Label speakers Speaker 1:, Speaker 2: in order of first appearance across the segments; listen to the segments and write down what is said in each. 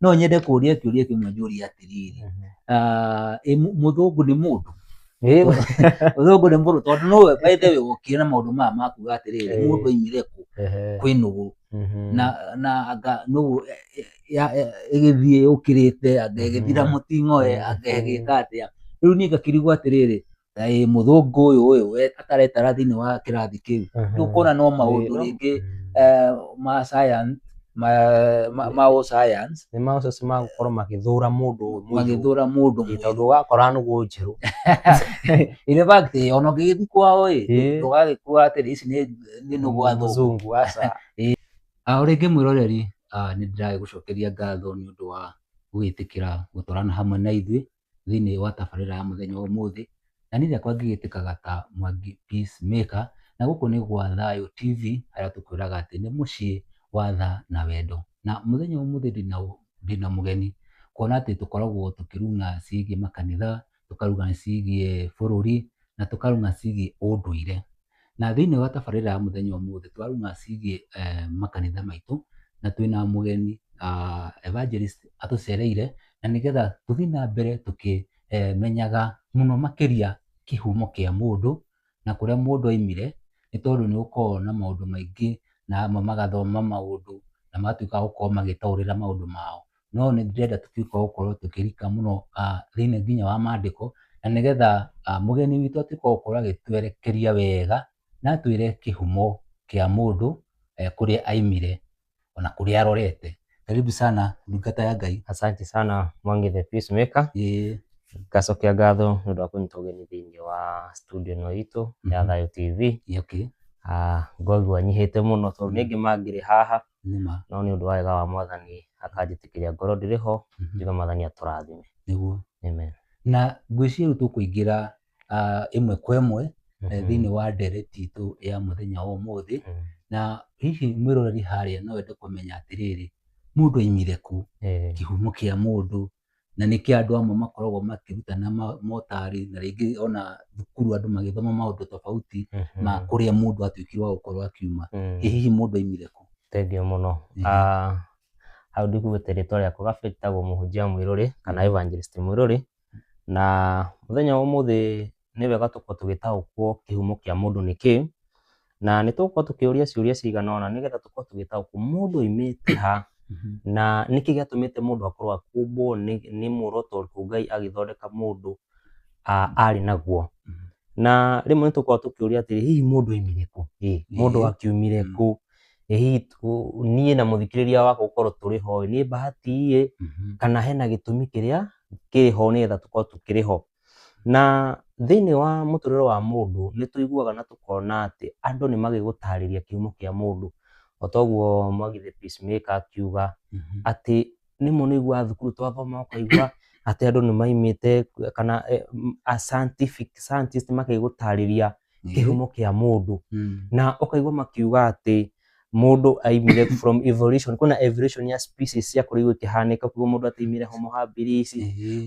Speaker 1: No nyende kũria kĩũria kĩmwe, njũrie atĩrĩrĩ, ĩ mũthũngũ nĩ mũndũ? Mũthũngũ nĩ mũndũ? Tondũ nowe, by the way, wokire na maũndũ maya ma kuga atĩrĩrĩ, mũndũ aimire kũ kwĩ nũgũ na anga nũgũ ĩgĩthiĩ ũkĩrĩte, anga ĩgĩthira mũting'oe, anga ĩgĩka atĩa. Rĩu niĩ ngakĩrigwo atĩrĩrĩ, ĩ mũthũngũ ũyũ we ataretara thĩinĩ wa kĩrathi kĩu? Rĩu ũkona no maũndũ rĩngĩ ma science, ma science.
Speaker 2: Nĩ maũceci ma gũkorwo magĩthũra mũndũ ũyũ mũirũ.
Speaker 1: Magĩthũra mũndũ mũirũ.
Speaker 2: Tondũ ũgakora nũgũ njerũ.
Speaker 1: In fact, ona ũngĩgĩthiĩ kwao ĩ, ndũgagĩkua atĩrĩ ici nĩ nũgũ athũngũ.
Speaker 2: Mũzungu, aca.
Speaker 1: O rĩngĩ mwĩroreri, nĩ ndĩragĩgũcokeria ngatho nĩ ũndũ wa gũgĩtĩkĩra gũtwarana hamwe na ithuĩ thĩinĩ wa tabarĩra ya mũthenya wa ũmũthĩ. Na niĩ rĩakwa ngĩgĩtĩkaga ta Mwangi Peacemaker, na gũkũ nĩ gwa Thayũ TV, harĩa tũkwĩraga atĩ nĩ mũciĩ wa tha na wendo. Na mũthenya wa ũmũthĩ ndĩna mũgeni, kuona atĩ tũkoragwo tũkĩrung'a ciĩgiĩ makanitha, tũkarung'a ciĩgiĩ bũrũri, na tũkarung'a ciĩgiĩ ũndũire. Na thĩinĩ wa tabarĩra ya mũthenya wa ũmũthĩ tũrarung'a ciĩgiĩ makanitha maitũ, na twĩna mũgeni evangelist atũcereire, na nĩgetha tũthiĩ na mbere tũkĩmenyaga mũno makĩria kĩhumo kĩa mũndũ na kũrĩa mũndũ aimire, nĩ tondũ nĩ gũkoragwo na maũndũ maingĩ, na amwe magathoma maũndũ na magatuĩka a gũkorwo magĩtaũrĩra maũndũ mao. No nĩ ndĩrenda tũtuĩke a gũkorwo tũkĩrika mũno thĩinĩ nginya wa mandĩko, na nĩgetha mũgeni witũ atuĩke wa gũkorwo agĩtwerekeria wega na atwĩre kĩhumo kĩa mũndũ, kũrĩa aimire ona kũrĩa arorete. Karibu sana, ndungata ya Ngai.
Speaker 2: Asante sana, Mwangi the Peacemaker. Ngacokia ngatho nĩ ũndũ wa kũnyita ũgeni thĩinĩ wa studio ĩno itũ ya Thayũ TV. Ngwaigua nyihĩte mũno tondũ nĩ angĩ mangĩrĩ haha,
Speaker 1: Nĩma.
Speaker 2: no nĩ ũndũ wa wega wa Mwathani akanjĩtĩkĩria ngorwo ndĩrĩ ho. Njuge Mwathani atũrathime.
Speaker 1: Nĩguo.
Speaker 2: Amen.
Speaker 1: Na ngwĩciria rĩu tũkũingĩra ĩmwe kwa ĩmwe thĩinĩ wa ndereti itũ ya mũthenya wa ũmũthĩ. Na hihi mwĩroreri harĩa no ende kũmenya atĩrĩrĩ, mũndũ aimire kũ, kĩhumo kĩa mũndũ, na nĩkĩ andũ amwe makoragwo makĩrutana motarĩ, na rĩngĩ ona thukuru andũ magĩthoma maũndũ tofauti ma kũrĩa mũndũ atuĩkire wa gũkorwo akiuma. Ĩ hihi mũndũ aimire kũ?
Speaker 2: Thengiũ mũno. Hau ndikuĩte rĩtwa rĩakwa gabere, njĩtagwo mũhunjia Mwĩrũrĩ kana Evangelist Mwĩrũrĩ. Na mũthenya wa ũmũthĩ nĩ wega tũkorwo tũgĩtaũkwo kĩhumo kĩa mũndũ nĩ kĩĩ, na nĩ tũgũkorwo tũkĩũria ciũria cigana ũna nĩgetha tũkorwo tũgĩtaũkwo mũndũ oimĩte ha, na nĩkĩ gĩatũmĩte mũndũ akorwo akũmbwo, nĩ muoroto ũrĩkũ Ngai agĩthondeka mũndũ arĩ naguo. Na rĩmwe nĩ tũkoragwo tũkĩũria atĩrĩ, hihi mũndũ oimire kũ? Ĩ mũndũ akiumire kũ? Ĩ hihi niĩ na mũthikĩrĩria wakwa gũkorwo tũrĩ ho nĩ bahati ĩ, kana hena gĩtũmi kĩrĩa kĩrĩ ho nĩgetha tũkorwo tũkĩrĩ ho? Na thĩinĩ wa mũtũrĩre wa mũndũ nĩ tũiguaga na tũkona atĩ andũ nĩ magĩgũtarĩria kĩhumo kĩa mũndũ, o toguo Mwangi the Peacemaker akiuga atĩ rĩmwe nĩ ũiguaga thukuru twathoma ũkaigua atĩ andũ nĩ maimĩte kana a scientific scientist makĩgũtarĩria kĩhumo kĩa mũndũ, na ũkaigua makiuga atĩ mũndũ aimire from evolution, kwĩna evolution ya species ciakorirwo ikĩhanĩka, ũkaigua mũndũ atĩ aimire Homo habilis,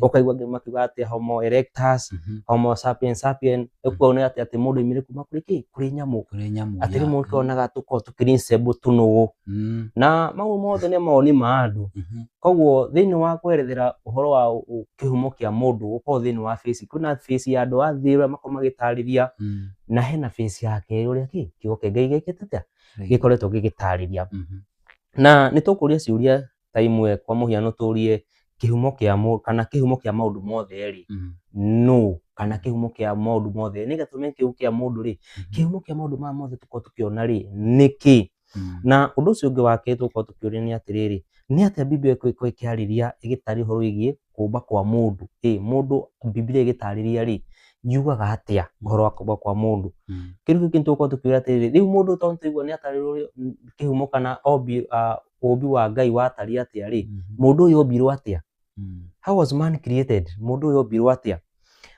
Speaker 2: ũkaigua angĩ makiuga atĩ Homo erectus, Homo sapiens sapien, ũkona atĩ mũndũ aimire kuma kũrĩ kĩ? Kũrĩ nyamũ.
Speaker 1: Kũrĩ nyamũ.
Speaker 2: Atĩ rĩmwe ũkĩonaga tũkoragwo tũkĩ-resemble tũnũgũ. Na mau mothe nĩ mawoni ma andũ. Koguo thĩinĩ wa kwerethera ũhoro wa kĩhumo kĩa mũndũ gũkorwo thĩinĩ wa face, kwĩna face ya andũ a thĩ ũrĩa makoragwo magĩtarĩria, na hena face ya kerĩ ũrĩa kĩ kiugo kĩa Ngai gĩkĩte atĩa, gĩkoretwo gĩgĩtarĩria. Na nĩ tũkũria ciũria ta imwe, kwa mũhiano tũrie kĩhumo kĩa kana kĩhumo kĩa maũndũ mothe rĩ nũ, kana kĩhumo kĩa maũndũ mothe, nĩgetha tũmenye kĩhumo kĩa mũndũ rĩ, kĩhumo kĩa maũndũ maya mothe tũkorwo tũkĩona rĩ nĩ kĩ. Na ũndũ ũcio ũngĩ wa kerĩ tũgũkorwo tũkĩũria nĩ atĩrĩrĩ, nĩ atĩa Biblia ĩgũkorwo ĩkĩarĩria ĩgĩtarĩria ũhoro wĩgiĩ kũũmba kwa mũndũ? Ĩ mũndũ Biblia ĩgĩtarĩria rĩ yugaga atĩa ũhoro wa kũũmba kwa mũndũ? Kĩndũ gĩkĩ tũgũkorwo tũkĩũria atĩrĩrĩ, rĩu mũndũ tondũ tũigua nĩ atarĩrwo kĩhumo kana ũmbi wa Ngai watariĩ atĩa rĩ, mũndũ ũyũ ombirwo atĩa? How was man created? Mũndũ ũyũ ombirwo atĩa?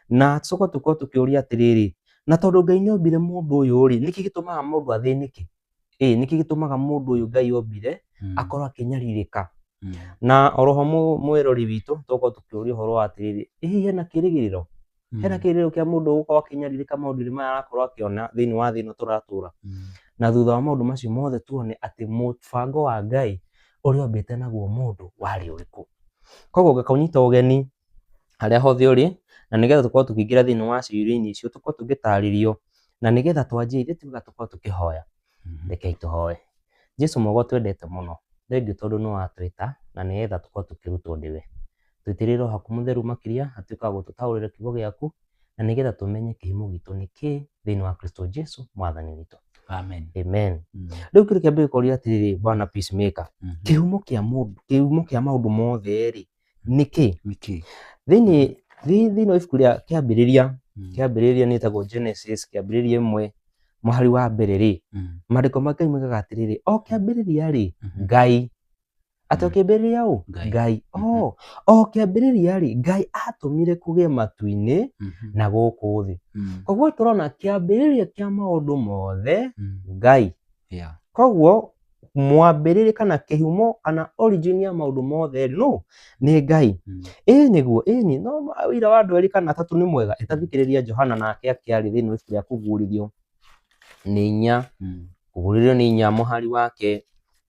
Speaker 2: Na tũcoke tũkorwo tũkĩũria atĩrĩrĩ, na tondũ Ngai nĩ ombire mũndũ ũyũ rĩ, nĩkĩ gĩtũmaga mũndũ athĩnĩke? Ĩ nĩkĩ gĩtũmaga mũndũ ũyũ Ngai ombire akorwo akĩnyarirĩka? Na oroho mwĩrori witũ tũkorwo tũkĩũria ũhoro wa atĩrĩrĩ, ĩ hihi hena kĩrĩgĩrĩro? Hena kĩrĩgĩrĩro kĩa mũndũ gũkorwo akĩnyarirĩka maũndũ-inĩ maya arakorwo akĩona thĩinĩ wa thĩ ĩno tũratũra? Na thutha wa maũndũ macio mothe tuone atĩ mũbango wa Ngai ũrĩa ombĩte naguo mũndũ warĩ ũrĩkũ. Koguo ngakũnyita ũgeni harĩa hothe ũrĩ, na nĩgetha tũkorwo tũkĩingĩra thĩinĩ wa ciũria-inĩ icio, tũkorwo tũgĩtarĩrio, na nĩgetha twanjie ithuĩ tuga tũkorwo tũkĩhoya. Rekei tũhoe. Jesu mwega twendete mũno, thengiũ tondũ nĩ watwĩta na nĩgetha tũkorwo tũkĩrutwo nĩwe. Twĩtĩrĩre Roho waku mũtheru makĩria atuĩke wa gũtũtaũrĩra kiugo gĩaku, na nĩgetha tũmenye kĩhumo gitũ nĩ kĩĩ thĩinĩ wa Kristo Jesu mwathani witũ.
Speaker 1: Amen.
Speaker 2: Amen. Rĩu kĩndũ kĩa mbere kũria atĩrĩrĩ, bwana Peacemaker, kĩhumo kĩa mũndũ, kĩhumo kĩa maũndũ mothe rĩ nĩ kĩĩ?
Speaker 1: Nĩkĩ?
Speaker 2: Thĩinĩ thĩinĩ wa ibuku rĩa kĩambĩrĩria, kĩambĩrĩria nĩ ĩtagwo Genesis, kĩambĩrĩria ĩmwe mũhari wa mbere rĩ, maandĩko ma Ngai moigaga atĩrĩrĩ, o kĩambĩrĩria rĩ, Ngai atĩ o kĩambĩrĩria ũ?
Speaker 1: Ngai.
Speaker 2: Ngai. O o kĩambĩrĩria rĩ, Ngai atũmire kũgĩe matu-inĩ na gũkũ thĩ. Koguo tũrona kĩambĩrĩria kĩa maũndũ mothe Ngai. Koguo mwambĩrĩria kana kĩhumo kana origin ya maũndũ mothe no nĩ Ngai. Ĩĩ nĩguo, ĩĩ nĩ no ũira wa andũ erĩ kana atatũ nĩ mwega. Ĩtathikĩrĩria Johana nake akĩaria thĩinĩ wa ibuku rĩa Kũguũrĩrio nĩ inya, Kũguũrĩrio nĩ inya mũhari wake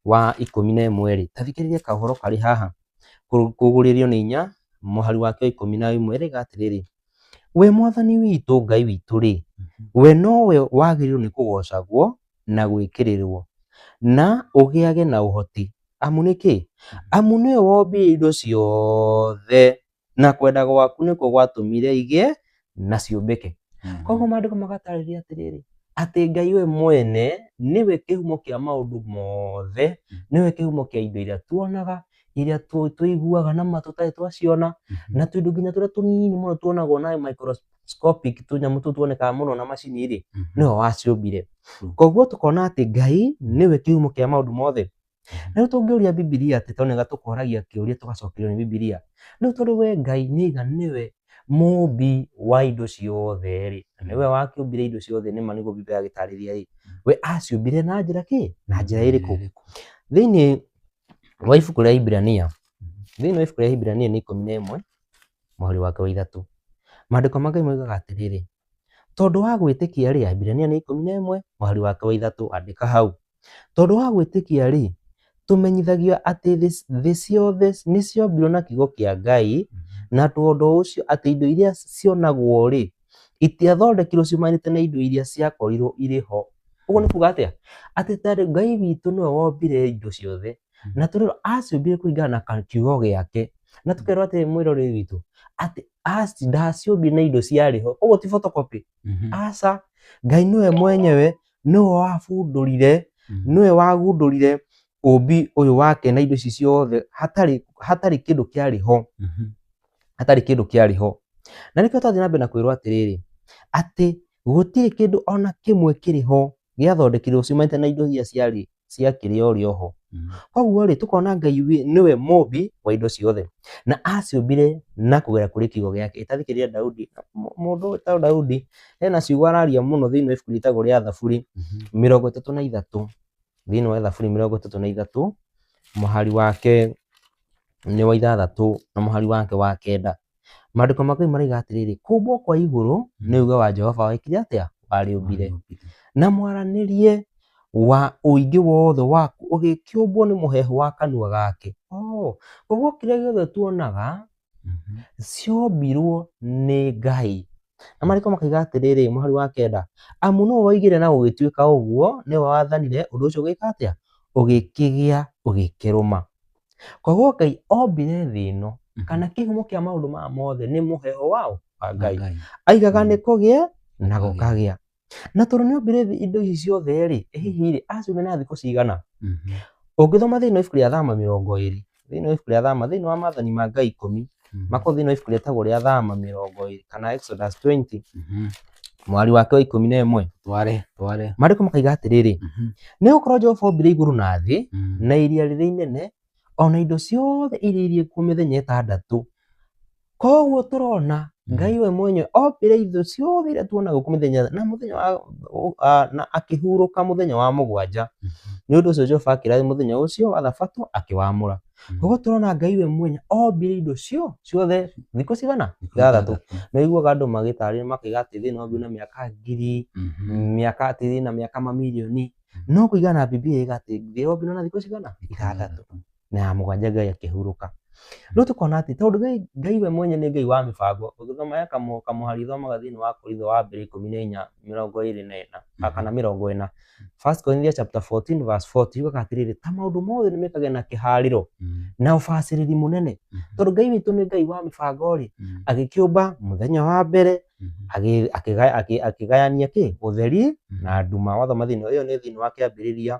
Speaker 2: wa 11 rĩ, tathikĩrĩria kahoro karĩ haha. Kũguũrĩrio nĩ inya mũhari wake wa 11 rĩga atĩrĩrĩ, we mwathani witũ Ngai witũ rĩ, we nowe wagĩrĩirwo nĩ kũgocagwo na gwĩkĩrĩrwo na ũgĩage na ũhoti, amu nĩkĩ? Amu nĩwe wombire indo ciothe na kwenda gwaku nĩkuo gwatũmire igĩe na ciũmbĩke. Koguo maandĩko magatarĩria atĩrĩrĩ, atĩ Ngai we mwene nĩwe kĩhumo kĩa maũndũ mothe, nĩwe kĩhumo kĩa indo iria tuonaga, iria tũiguaga na matũ tũtarĩ twaciona, na tũindo nginya tũrĩa tũnini mũno tuonagwo na microscopic, tũnyamũ tũu tuonekaga mũno na macini rĩ, nĩwe waciũmbire. Koguo tũkona atĩ Ngai nĩwe kĩhumo kĩa maũndũ mothe. Na rĩu tũngĩũria Bibilia atĩ tondũ nĩga tũkoragia kĩũria tũgacokerio nĩ Bibilia. Rĩu tondũ we Ngai nĩiga nĩwe mũmbi wa indo ciothe rĩ, na nĩwe wakĩũmbire indo ciothe nĩma nĩguo Bibilia yagĩtarĩria rĩ, we aciũmbire na njĩra kĩ? Na njĩra ĩrĩkũ? Thĩinĩ wa ibuku rĩa Ibrania, thĩinĩ wa ibuku rĩa Ibrania nĩ 11 mũhari wake wa 3, maandĩko ma Ngai moigaga atĩrĩrĩ, tondũ wa gwĩtĩkia rĩ, Ibrania nĩ 11 mũhari wake wa 3, andĩka hau. Tondũ wa gwĩtĩkia rĩ, tũmenyithagio atĩ thĩ ciothe nĩ ciombirwo na kiugo kĩa Ngai, na tondũ ũcio atĩ indo iria cionagwo rĩ, itiathondekirwo ciumanĩte na indo iria ciakorirwo irĩ ho. Ũguo nĩ kuga atĩa? Atĩ tondũ Ngai witũ nĩwe wombire indo ciothe, na tũrĩrwo aciũmbire kũringana na kiugo gĩake, na tũkerwo atĩ mwĩroreri witũ atĩ ndaciũmbire na indo ciarĩ ho. Ũguo ti photocopy. Aca, Ngai nĩwe mwenyewe, nĩwe wabundũrire, nĩwe wagundũrire ũmbi ũyũ wake na indo ici ciothe hatarĩ kĩndũ kĩarĩ ho. Hatarĩ kĩndũ kĩarĩ ho. Na nĩkĩo twathiĩ na mbere na kwĩrwo atĩrĩrĩ, atĩ gũtirĩ kĩndũ ona kĩmwe kĩrĩ ho gĩathondekirwo ciumanĩte na indo iria ciarĩ ciakĩrĩ o rĩ oho. Koguo rĩ, tũkona Ngai nĩwe mũmbi wa indo ciothe, na aciũmbire na kũgerera kũrĩ kiugo gĩake. Ĩtathikĩrĩria Daudi, mũndũ wĩtagwo Daudi ena ciugo araria mũno thĩinĩ wa ibuku rĩtagwo rĩa Thaburi 33, thĩinĩ wa Thaburi 33 mũhari wake nĩ wa 6 na mũhari wake wa 9. Maandĩko ma Ngai maraiga atĩrĩrĩ, kũmbwo kwa igũrũ nĩ uge wa Jehova wekire atĩa? Warĩũmbire. Na mwaranĩrie wa ũingĩ wothe waku ũgĩkĩũmbwo nĩ mũhehu wa kanua gake. Koguo kĩrĩa gĩothe tuonaga ciombirwo nĩ Ngai. Na maandĩko makaiga atĩrĩrĩ, mũhari wa 9, amu nĩwe woigire na gũgĩtuĩka ũguo, nĩwe wathanire ũndũ ũcio ũgĩka atĩa? Ũgĩkĩgĩa, ũgĩkĩrũma. Koguo Ngai ombire thĩ ĩno, kana kĩhumo kĩa maũndũ maya mothe nĩ mũheho wao wa Ngai. Aigaga nĩ kũgĩe na gũkagĩa. Na tondũ nĩ ombire indo ici ciothe rĩ, hihi rĩ, aciũmbire na thikũ cigana? Ũngĩthoma thĩinĩ wa ibuku rĩa Thama 20, thĩinĩ wa ibuku rĩa Thama, thĩinĩ wa maathani ma Ngai 10, makorwo thĩinĩ wa ibuku rĩtagwo rĩa Thama 20 kana Exodus 20, mũhari wake wa 11.
Speaker 1: Tware.
Speaker 2: Maandĩko makaiga atĩrĩrĩ, nĩ gũkorwo Jehova ombire igũrũ na thĩ, na iria rĩrĩa inene, ona indo ciothe iria irĩ kuo mĩthenya 6. Koguo tũrona Ngai we mwenyewe ombire indo ciothe iria tuonaga gũkũ mĩthenya na mũthenya wa na akĩhurũka mũthenya wa 7. Nĩ ũndũ ũcio Jehova akĩrathima mũthenya ũcio wa Thabatũ akĩwamũra. Koguo tũrona Ngai we mwenyewe ombire indo ciothe thikũ cigana? 6. Nĩ ũiguaga andũ magĩtarĩria makaiga atĩ thĩ ĩno na mĩaka ngiri, mĩaka atĩ na mĩaka mamirioni. No kũigana na Bibilia ĩga atĩ thĩ yombirwo na thikũ cigana? 6. Na ya 7 Ngai akĩhurũka. Rĩu tũkona atĩ tondũ Ngai we mwenye nĩ Ngai wa mĩbango, ũgĩthoma ya kamũhari thomaga thĩinĩ wa Korintho wa mbere 14:24 kana 40. First Corinthians chapter 14 verse 40 yugaga atĩrĩrĩ, ta maũndũ mothe nĩ mekage na kĩharĩro na ũbacĩrĩri mũnene. Tondũ Ngai witũ nĩ Ngai wa mĩbango rĩ, agĩkĩũmba mũthenya wa mbere, akĩgayania kĩ ũtheri na nduma. Wathoma thĩinĩ ĩyo nĩ thĩinĩ wa kĩambĩrĩria.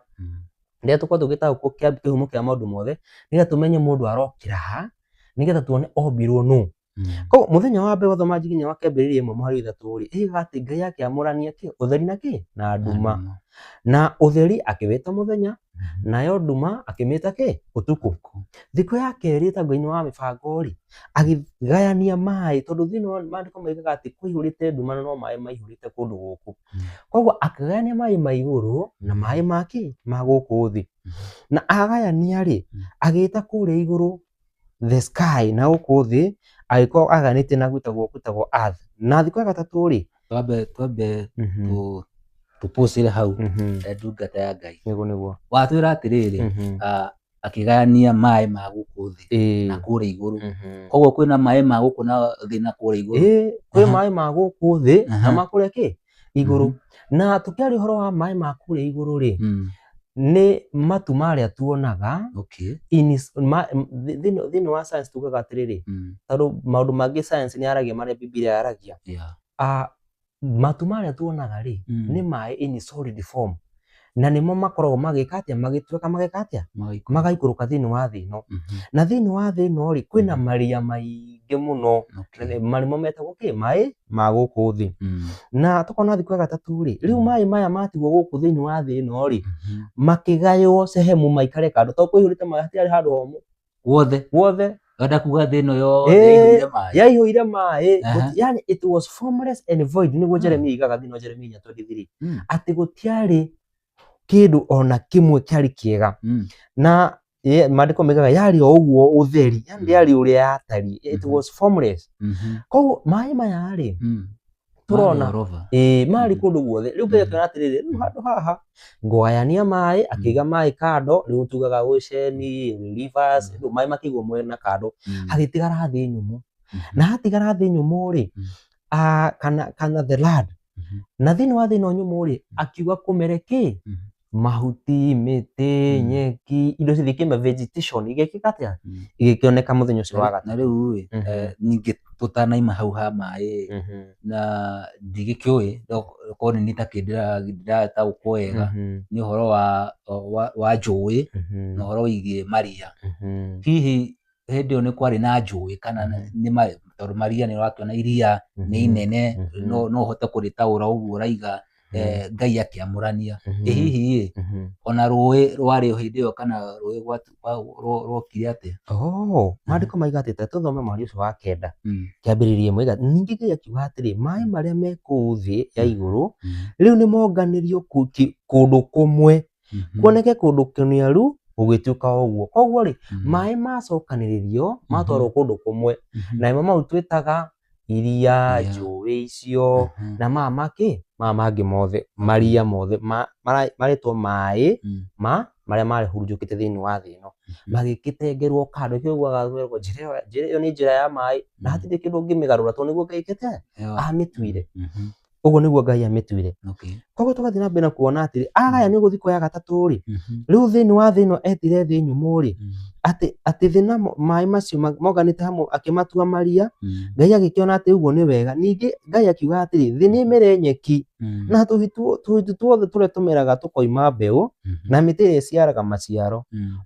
Speaker 2: Rĩrĩa tũkorwo tũgĩtaũkwo kĩhumo kĩa maũndũ mothe, nĩgetha tũmenye mũndũ arokĩra ha, nĩgetha tuone ombirwo nũ. Koguo mũthenya wa mbere wathoma nginya wa kĩambĩrĩria ĩmwe mũhari ithatũ rĩ, ĩigaga atĩ Ngai akĩamũrania kĩ ũtheri na kĩ na nduma, na ũtheri akĩwĩta mũthenya, nayo nduma akĩmĩta kĩ ũtukũ. Thikũ ya kerĩ ĩtagwo-inĩ wa mĩbango rĩ, agĩgayania maĩ, tondũ thĩinĩ wa maandĩko maigaga atĩ kũihũrĩte nduma na no maĩ maihũrĩte kũndũ gũkũ. Koguo akĩgayania maĩ ma igũrũ na maĩ ma kĩ ma gũkũ thĩ. Na agayania rĩ, agĩta kũrĩa igũrũ the sky na gũkũ thĩ agĩkorwo agayanĩtie na gwĩtagwo earth. Na thikũ ya gatatũ rĩ,
Speaker 1: Twambe tũpũcĩre hau ndungata ya Ngai.
Speaker 2: Nĩguo.
Speaker 1: Watwĩra atĩrĩrĩ, akĩgayania maĩ ma gũkũ thĩ na kũrĩa igũrũ. Koguo kwĩna maĩ ma gũkũ na thĩ na kũrĩa igũrũ.
Speaker 2: Kwĩ maĩ ma gũkũ thĩ na ma kũrĩa kĩ igũrũ. Na tũkĩaria ũhoro wa maĩ ma kũrĩa igũrũ rĩ, nĩ matu marĩa tuonaga. Thĩinĩ wa science tugaga atĩrĩrĩ, tondũ maũndũ mangĩ science nĩ yaragia marĩa Bibilia yaragia. Matu marĩa tuonaga rĩ, nĩ maĩ in solid form, na nĩmo makoragwo magĩka atĩa, magĩtuĩka magĩka atĩa, magaikũrũka thĩinĩ wa thĩ ĩno. Na thĩinĩ wa thĩ ĩno rĩ, kwĩna maria maingĩ mũno, marĩmo metagwo kĩ maĩ ma gũkũ thĩ. Na tũkona thikũ ya gatatũ rĩ, rĩu maĩ maya matigwo gũkũ thĩinĩ wa thĩ ĩno rĩ, makĩgaywo sehemu maikare kando, tondũ kũihũrĩte maĩ hatiarĩ handũ homũ
Speaker 1: Wothe.
Speaker 2: Wothe.
Speaker 1: Wenda kuga thĩ ĩno yothe yaihũire maĩ.
Speaker 2: Yaihũire maĩ. Yani it was formless and void, nĩguo Jeremia igaga thĩinĩ wa Jeremia 23, atĩ gũtiarĩ kĩndũ ona kĩmwe kĩarĩ kĩega. Na maandĩko maigaga yarĩ o ũguo ũtheri, yani yarĩ ũrĩa yatariĩ, it was formless. Koguo maĩ maya rĩ, tũrona marĩ kũndũ guothe. Rĩu Ngai akĩona atĩrĩrĩ, rĩu handũ haha ngũgayania maĩ, akĩiga maĩ kando, rĩu tugaga ocean, rivers, rĩu maĩ makĩigwo mwena kando, hagĩtigara thĩ nyũmũ. Na hatigara thĩ nyũmũ rĩ, kana the land. Na thĩinĩ wa thĩ ĩno nyũmũ rĩ, akiuga kũmere kĩ? Mahuti, mĩtĩ, nyeki, indo ciothe ikĩma vegetation, igĩkĩka atĩa? Igĩkĩoneka mũthenya ũcio wa gatatũ.
Speaker 1: Na rĩu rĩ, ningĩ tũtanaima hau ha maĩ, na ndigĩkĩũĩ korwo nĩ niĩ takĩ ndĩrataũkwo wega, nĩ ũhoro wa njũĩ na ũhoro wĩgiĩ maria. Hihi hĩndĩ ĩyo nĩ kwarĩ na njũĩ kana nĩ maĩ? Tondũ maria nĩ ũrakĩona iria nĩ inene, no ũhote kũrĩtaũra ũguo ũraiga, Ngai akĩamũrania. Ĩ hihi ĩ, ona rũĩ rwarĩ o hĩndĩ ĩyo kana rũĩ rwokire atĩa?
Speaker 2: Maandĩko maiga atĩ, ta tũthome mũhari ũcio wa kenda, kĩambĩrĩria ĩmwe, ningĩ Ngai akiuga atĩrĩ, maĩ marĩa me kũu thĩ ya igũrũ rĩu nĩ monganĩrio kũndũ kũmwe, kuoneke kũndũ kĩniaru, gũgĩtuĩka ũguo. Koguo rĩ, maĩ macokanĩrĩrio matwarwo kũndũ kũmwe, na nĩmo mau twĩtaga iria, njũĩ icio, na maya makĩ maya mangĩ mothe, maria mothe marĩtwo maĩ ma marĩa marehurunjũkĩte thĩinĩ wa thĩ ĩno, magĩgĩtengerwo kando. Nĩkĩo ũiguaga njĩra ĩyo nĩ njĩra ya maĩ, na hatirĩ kĩndũ ũngĩmĩgarũra, tondũ nĩguo Ngai ekĩte, amĩtuire. Ũguo nĩguo Ngai amĩtuire. Koguo tũgathiĩ na mbere na kuona atĩrĩ, agayania ũguo thikũ ya gatatũ rĩ, rĩu thĩinĩ wa thĩ ĩno etire thĩ nyũmũ rĩ, atĩ thĩ na maĩ macio monganĩte hamwe akĩmatua maria. Ngai agĩkĩona atĩ ũguo nĩ wega. Ningĩ Ngai akiuga atĩrĩ, thĩ nĩ ĩmere nyeki, na tũhiti tuothe tũrĩa tũmeraga tũkoima mbeũ, na mĩtĩ ĩrĩa ĩciaraga maciaro,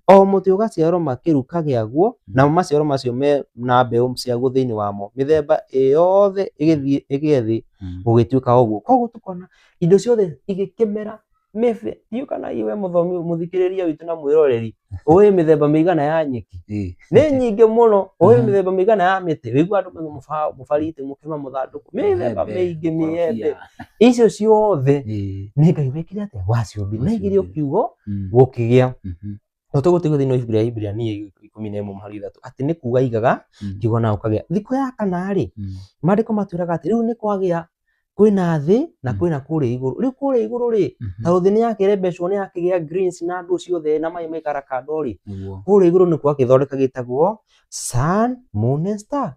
Speaker 2: o mũtĩ ũgaciarwo makĩruka gĩaguo, namo maciaro macio me na mbeũ ciaguo thĩinĩ wamo, mĩthemba ĩyothe ĩgĩthiĩ ĩgĩe thĩ, gũgĩtuĩka ũguo. Koguo tũkona indo ciothe igĩkĩmera mĩbe. Ndiũĩ kana iwe mũthomi mũthikĩrĩria witũ na mwĩroreri ũĩ mĩthemba mĩigana ya nyeki, nĩ nyingĩ mũno. Ũĩ mĩthemba mĩigana ya mĩtĩ, wĩigua andũ mauga mũbariti, mũkĩma, mũthandũkũ, mĩthemba mĩingĩ, mĩembe, icio ciothe nĩ Ngai wekire atĩa, waciũmbire, na aigire kiugo gũkĩgĩa. No tũgũtigwo thĩinĩ wa ibuku rĩa Iburania 11 mũhari 3, atĩ nĩ kuga aigaga kiugo na ũkagĩa. Thikũ ya kana rĩ, maandĩko matwĩraga atĩ rĩu nĩ kwagĩa Kwĩna thĩ na
Speaker 1: Mm.
Speaker 2: kwĩna kũrĩa igũrũ. Rĩu kũrĩa igũrũ rĩ, tondũ thĩ nĩ yakĩrembecwo nĩ yakĩgĩa greens na andũ ciothe na maĩ maikara kando rĩ,
Speaker 1: Nĩguo.
Speaker 2: kũrĩa igũrũ nĩkuo akĩthondeka gĩtagwo sun, moon and star,